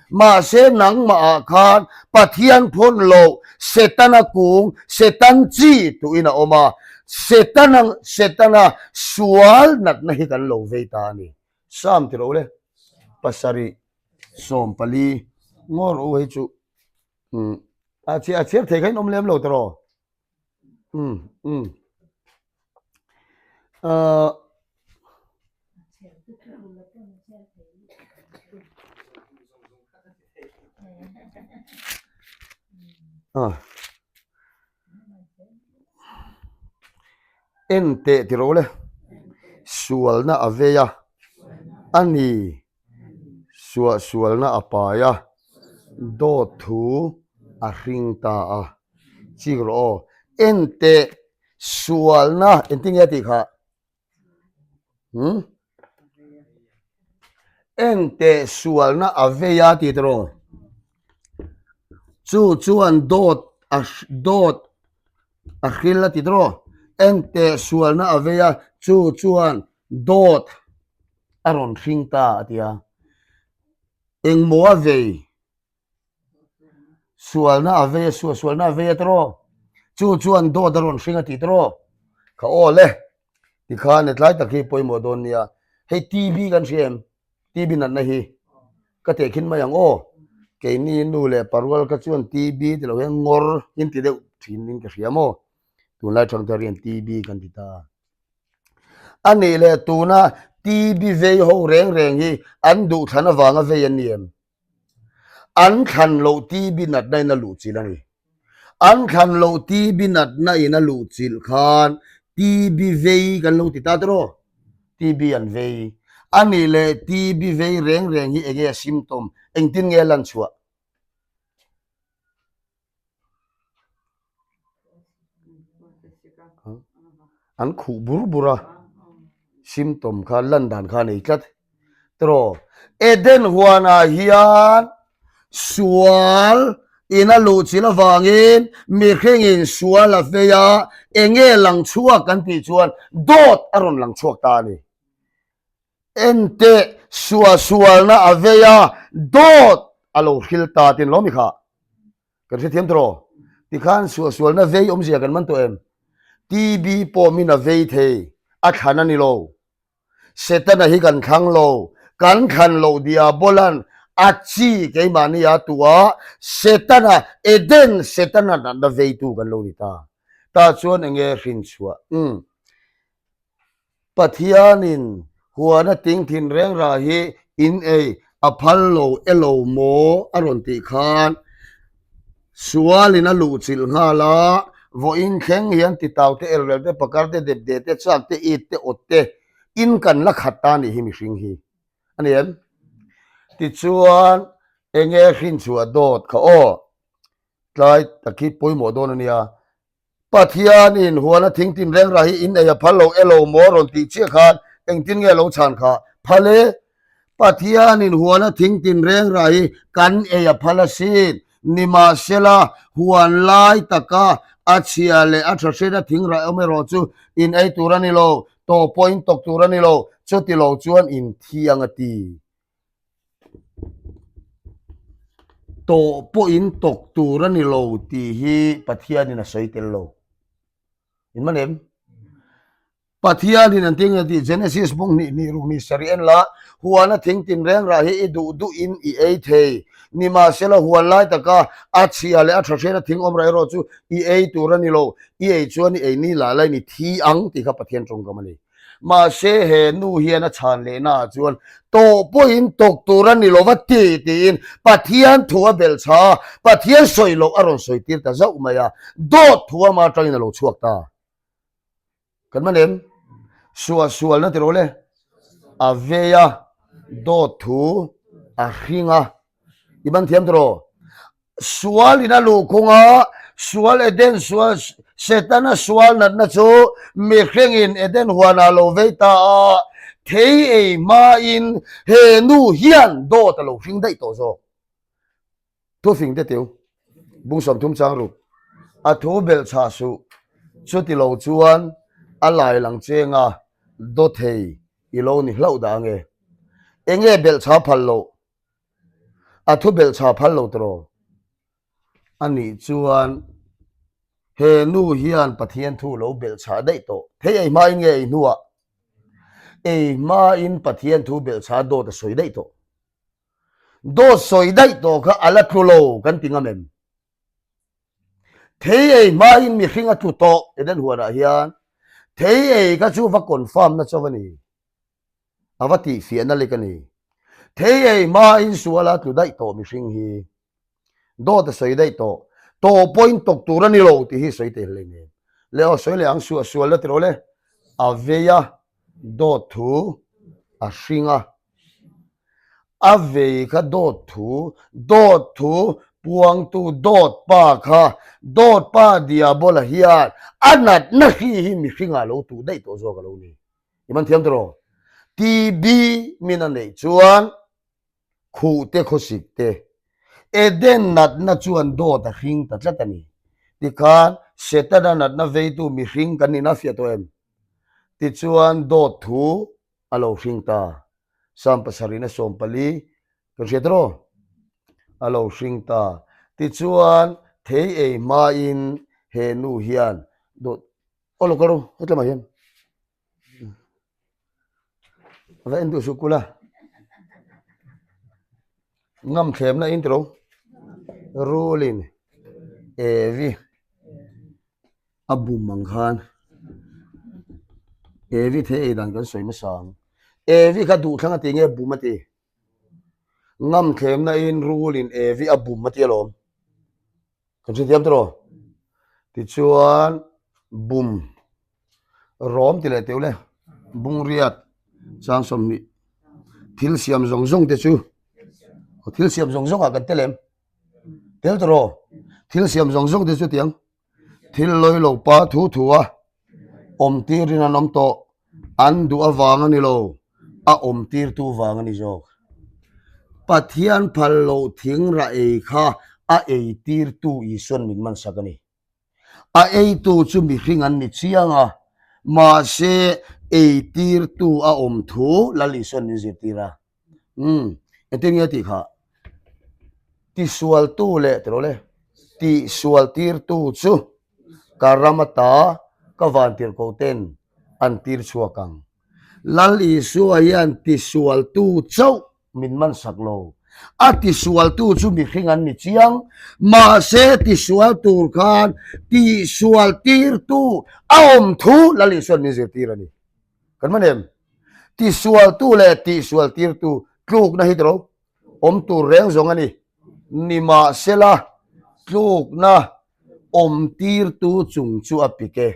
Mahse nangmahah khan Pathian phun loh Setana kung, Setan chi tuin a awm a. Setana Setana sual natna hi kan lo vei ta a ni. Sam ti lo le pasarih 14 ngawr u hei chu um a chhi a chhiar thei kha in awm lem lo tawh um um uh ah En teh ti rawh le, sualna a vei a, a ni suah sualna a pai a, dawt thu a hring ta a, chik rawh aw, en teh sualna engtin nge a tih khah? Hmm? Enteh sualna a vei a ti tawh. Chu chuan dawt a dawt a hril a ti tawh. Enteh sualna a vei a, chu chuan dawt a rawn hring ta a ti a. Engmaw a vei? Sualna a vei a, suah sualna a vei a tawh. Chu chuan dawt a rawn hring a ti tawh. Kha aw le. Tikhan hetlai tak hi pawimawh dawn nia. Hei TB kan hria em? TB natna hi ka tehkhin mai ang aw. Keini nu leh parual kha chuan TB ti lo hian ngawr in ti deuh thin in ka hria maw. Tunlai thangthar hian TB kan ti ta. A nih leh tuna TB vei ho reng reng hi an duhthlan avanga vei an ni em? An thlan loh TB natna in a luh chilh a ni. An thlan loh TB natna in a luh chilh khan TB vei kan lo ti ta tiraw? TB an vei. A nih leh TB vei reng reng hi enge a symptom, engtin nge a lan chhuah? An khuh bur bur a, symptom kha lan dan kha a nei tlat. Tiraw, Eden huanah hian sual in a luh chilh avangin mihringin sual a vei a, enge lang chhuak kan tih chuan dawt a rawn lang chhuak ta a ni. Enteh, suahsualna a vei a, dawt a lo hril ta tin lo mi kha. Kan hrethiam tawh rawh. Tikhan suahsualna vei awmzia kan man tawh em? TB pawh min a vei thei, a thlan a ni lo. Setana hi kan thlang lo, kan thlan loh Diabolan a chi keimahni a tuah a, Setana, Eden Setana natna veitu kan lo ni ta. Tah chuan enge hrinchhuah? Umm. Pathianin huana tingthin reng rah hi in ei a phal lo e lo maw a rawn tih khan sualin a luh chilh nghal a, vawiin thleng hian titau te, elrel te, pakar te, depde te, chak te, it te, awt te in kan la khat ta nih hi mihring hi a ni em? Tichuan enge hrinchhuah dawt kha aw tlai tak hi pawimawh dawn a nia. Pathianin huana thing tin reng rah hi in ei a phal lo elo maw rawn tih chiah khan engtin nge lo chhan kha? Phal e! Pathianin huana thing tin reng rah hi kan ei a phal asin. Nimahsela, huan lai taka a chhia leh a tha hriat a thing rah awm erawh chu in ei tur a ni lo, tawh pawh in tawk tur a ni lo, chuti lo chuan in thiang a ti. Tawh pawhin tawk tur a ni lo tih hi Pathianin a sawi tel lo. In man em? Pathianin an ti nge tih Genesis bung hnih hnih ruk hnih sarih en la, huana thing tinreng rah hi i duh duhin i ei thei. Nimahsela huan lai taka a chhia leh a tha hriat a thing awm rah erawh chu i ei tur a ni lo, i ei chuan i ei ni lah lain i thi ang tih kha Pathian tawngkam a ni. Mahse he nu hian a chhan lehna ah chuan tawh pawhin tawk tur a ni lo va ti tiin Pathian thu a belh chha a, Pathian sawi loh a rawn sawi tir ta zauh mai a, dawt thu ama atangin a lo chhuak ta. Kan man em? Suahsualna ti rawh le. A vei a, dawt thu a hring a. I ban thiam tawh. Sual in a luh khung a, sual Eden sual Setana sual natna chu mihring in Eden huan ah lo vei ta a, thei ei hma in he nu hian dawt a lo hring daih tawh zawk. Thufing te tiu, bung 30 chang ruk. A thu belh chhah suh, chuti lo chuan a lai lang cheng a, dawthei i lo ni hlauh dah ange. Enge belh chhah phal loh? A thu belh chha phal lo tawh a nih chuan he nu hian Pathian thu lo belh chha daih tawh. Thei ei hmain nge ei hnuah? Ei hmain Pathian thu belh chha dawt a sawi daih tawh. Dawt sawi daih tawh kha a la tlu lo kan ti ngam em? Thei ei hmain mihring a tlu tawh Eden huanah hian thei ei kha chu va confirm na chauh a ni. A va tih fiahna lek a ni. Thei ei hmain suala tlu daih tawh mihring hi dawt a sawi daih tawh. Tawh pawhin tawk tur a ni lo tih hi sawi thei hlei nen. Le aw sawi leh ang suah sual la ti rawh le. A vei a, dawt thu a hring a. A vei kha dawt thu, dawt thu puangtu dawt pa kha dawt pa diabola hian a natna hri hi mihringah lo tuh daih tawh zawk a lo ni. I man thiam tawh TB min a neih chuan khuh te khawsik te Eden natna chuan dawt a hring ta tlat a ni. Tikhan Setana natna veitu mihring kan nih na fiah tawh em? Tichuan dawt thu a lo hring ta. Psalm pasarihna 14 kan hriat rawh a lo hring ta. Tichuan thei ei hmain he nu hian dawt Aw lo kal ru, hetlamah hian. Va en duh suh kula. Ngam thlemna in tilo. Rulin Evi a bum ang khan Evi thei ei dan kan sawi hmasa ang. Evi kha duhthlang a ti nge bum a ti. Ngam thlemna in rulin Evi a bum a ti alawm. Kan hrethiam tawh Tichuan bum rawm ti leh teuh le bungriat chang 20 thil siam zawng zawng te chu thil siam zawng zawng ah kan tel em tel tawh rawh thil siam zawng zawng te chu tiang Thil lawi lo pa thu thu a awm tirin an awm tawh, an duh avang a ni lo, a awm tirtu vang a ni zawk. Pathian phal loh thing rah ei kha a ei tirtu Isuan min mansak a ni. A eitu chu mihring an ni chiang a, mahse ei tirtu a awm thu Lal Isuan min zirtir a. Umm, engtin nge tih kha? Tisualtu leh tiraw le, tihsualtirtu chu ka ram ata ka vantirhko ten an tir chhuak ang. Lal Isua hian tisualtu chauh min mansak lo. A tisualtu chu mihring an ni chiang, mahse tisual tur khan tihsualtirtu a awm thu Lal Isua'n min zirtir a ni. Kan man em? Tisualtu leh tihsualtirtu tlukna hi tiro awm tur reng zawng a ni. Nimahsela tlukna awmtirtu chung chu a pik e.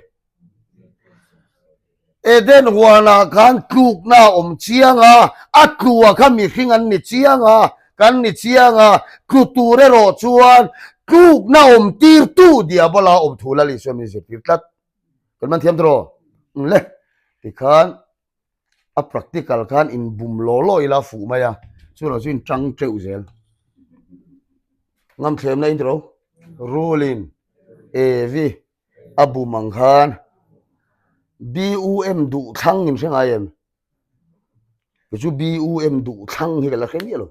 Eden huanah khan tlukna a awm chiang a, a tlua kha mihring an ni chiang a, kan ni chiang a, tlu tur erawh chuan tlukna awmtirtu diabola awm thu Lal Isua min zirtir tlat. Kan man thiam tawh le tikhan a practical khan in bum law law ila fuh mai a chu lo chu in tang teuh zel ngam thlem na in tiro rulin evi a bum ang khan bum duh thlang in hre ngai em chu bum duh thlang hi ka la hre miah lo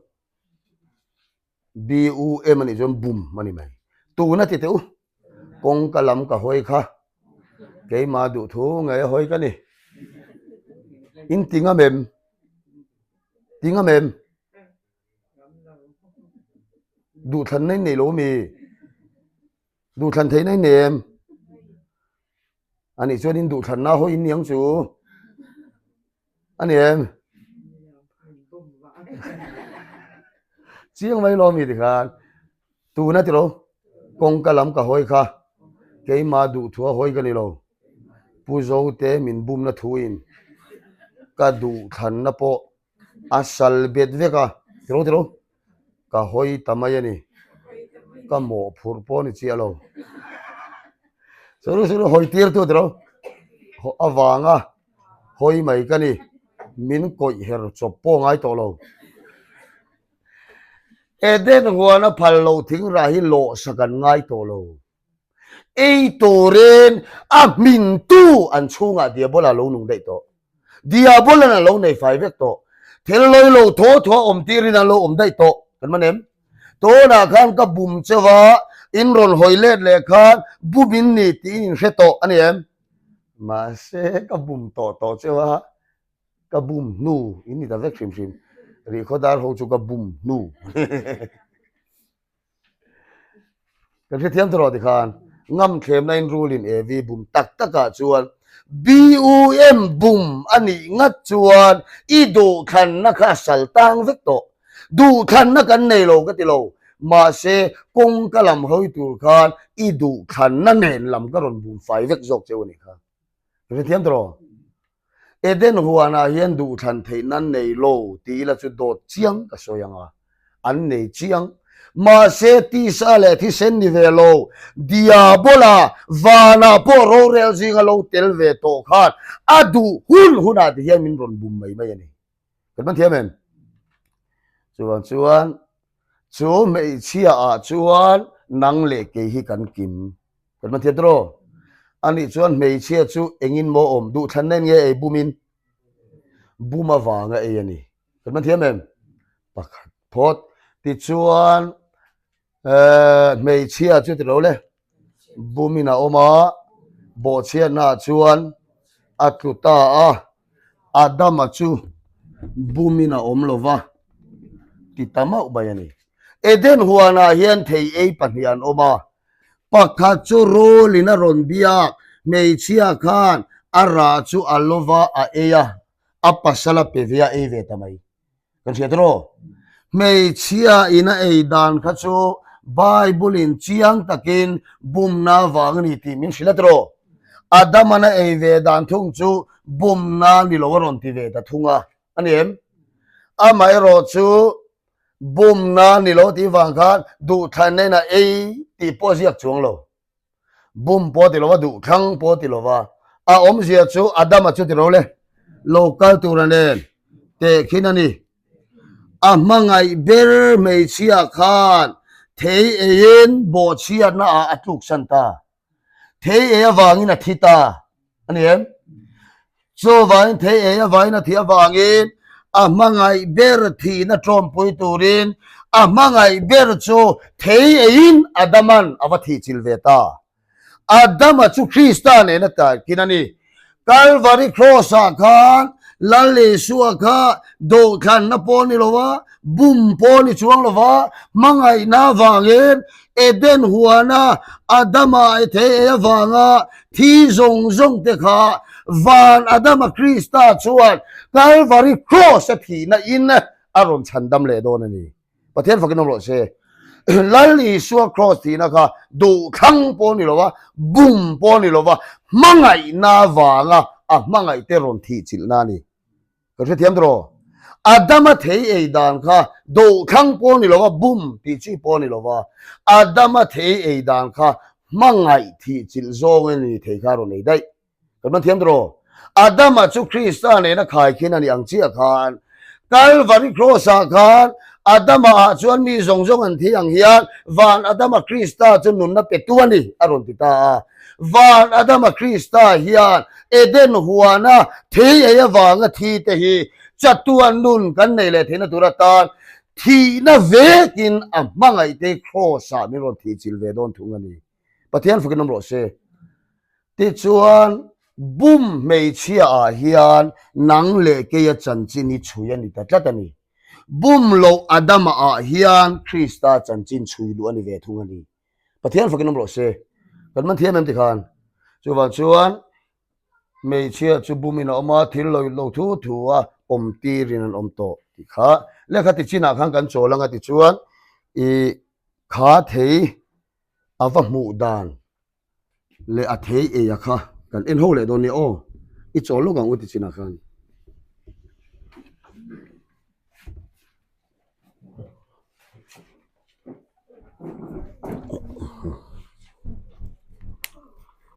BUM a nih chuan bum a ni mai. Tuna ti teh u, kawngka lam ka hawi kha keimah duhthu ngei a hawi ka ni. In ti ngam em? Ti ngam em? Duhthlanna in nei lo mi? Duhthlan theihna in nei em? A nih chuan in duhthlanna hawi in niang chu. A ni em? Chiang mai lo mi tikhan tuna tilo kawngka lam ka hawi kha keimah duhthua hawi ka ni lo. Pu Zote min bumna thuin ka duhthlanna pawh a sal bet vek a tilo tilo ka hawi ta mai a ni. Ka mawhphurh pawh a ni chiah lo. Suru suru hawi tir tu tilo avanga hawi mai ka ni. Min kawih her chawp pawh ngai tawh lo. Eden huana phal lo thing rah hi lawhsak an ngai tawh lo. Ei turin a hmintu an chhungah Diabola lo nung daih tawh. Diabolan a lo nei fai vek tawh. Thil lawi lo thaw thaw awm tirin an lo awm daih tawh. Kan man em? Tunah khan ka bum cheu a, in rawn hawi let leh khan bum in ni tiin in hre tawh a ni em? Mahse ka bum tawh tawh cheu a, ka bum hnu in ni ta vek hrim hrim. Rihkhawdar ho chu ka bum hnu. Kan hrethiam tawh tikhan ngam thlemna in rulin AV bum tak takah chuan BUM bum a nih ngat chuan i duhthlanna kha a sal tang vek tawh. Duhthlanna kan nei lo ka ti lo. Mahse kawngka lam hawi tur khan i duhthlanna nen lam ka rawn bum fai vek zawk cheu a nih kha. Kan hrethiam tawh rawh. Eden huanah hian duhthlan theihna an nei lo tih ila chu dawt chiang ka sawi ang a, an nei chiang. Mahse tisa leh thisen ni ve lo, Diabola vanah pawh rorel zinga lo tel ve tawh khan a duh hun hunah ti hian min rawn bum mai mai a ni. Kan man thiam em? Chuvang chuan chu hmeichhia ah chuan nang leh kei hi kan kim. Kan man thiam tawh Ani chuan hmeichhia chu engin maw awm duh thlan nen nge ei bumin bum avanga ei a ni. Kan man thiam em? Pakhat phawt. Tichuan hmeichhia chu ti lo le bumin a awm a, bawhchhiatnaah chuan a tlu ta a, Adama chu. Bumin a awm lo va, ti ta mauh mai a ni. Eden huanah hian thei ei pahnih an awm a, pakhat chu rulin a rawn biak, hmeichhia khan a rah chu a lo va a ei a, a pasal a pe ve a ei ve ta mai. Kan hria tiraw? Hmeichhia in a ei dan kha chu Bible in chiang takin bumna vang a ni tih min hrilh a tiraw? Adama'n a ei ve dan thung chu bumna ni lo a rawn ti ve ta thung a, a ni em? Amaherawh chu bumna ni lo tih vang khan duhthlanna in a ei tih pawh a ziak chuang lo. Bum pawh ti lova, duhthlang pawh ti lova, a awmzia chu Adama chu ti lo le, lo kal tur a nen tehkhin a ni. A hmangaih ber hmeichhia khan thei eiin bawhchhiatna ah a tluksan ta. Thei ei avangin a thi ta a ni em? Chuvangin thei ei avangin a thih avangin a hmangaih ber thihna tawmpui turin a hmangaih ber chu thei eiin Adaman a va thih chilh ve ta. Adama chu Krista nena tarkin a ni. Kalvari Cross-ah khan Lal Isua kha dawhthlanna pawh ni lo va, bum pawh ni chuang lo va, hmangaihna avangin Eden huana Adama thei ei avanga thi zawng zawng te kha van Adama Krista chuan Kalvari Cross-a thihna in a rawn chhandam leh dawn a ni. Pathian fakin awm rawh se. Lal Isua Cross thihna kha duhthlang pawh ni lo va, bum pawh ni lo va, hmangaihna avanga a hmangaihte rawn thih chilhna a ni. Ka hrethiam tawh. Adama thei ei dan kha duhthlang pawh ni lo va, bum tih chi pawh ni lo va, Adama thei ei dan kha hmangaih thih chilh zawng a ni thei kha a rawn ei daih. Kan man thiam tawh. Adama chu Krista nena khaikhin a ni ang chiah khan Kalvari Cross-ah khan Adama ah chuan mi zawng zawng an thi ang hian van Adama Krista chu nunna petu a ni a rawn ti ta a. Van Adama Krista hian Eden huana thei ei avanga thi te hi chatuan nun kan nei leh theihna tur atan thihna vekin a hmangaihte Cross-ah min rawn thihchilh ve dawn thung a ni. Pathian fakin awm rawh se. Tichuan, bum hmeichhia ah hian nang leh keia chanchin hi chhui a ni ta tlat a ni. Bum loh Adama ah hian Krista chanchin chhui luh a ni ve thung a ni. Pathian fakin awm rawh se. Kan man thiam em tikhan? Chuvang chuan hmeichhia chu bumin a awm a, thil lo lo thu thu a awm tirin an awm tawh tih kha lehkha ti chinah khan kan chawl anga tichuan i kha thei a va hmuh dan leh a thei ei a kha kan en ho leh dawn nia aw i chawl lawk ang u ti chinah khan.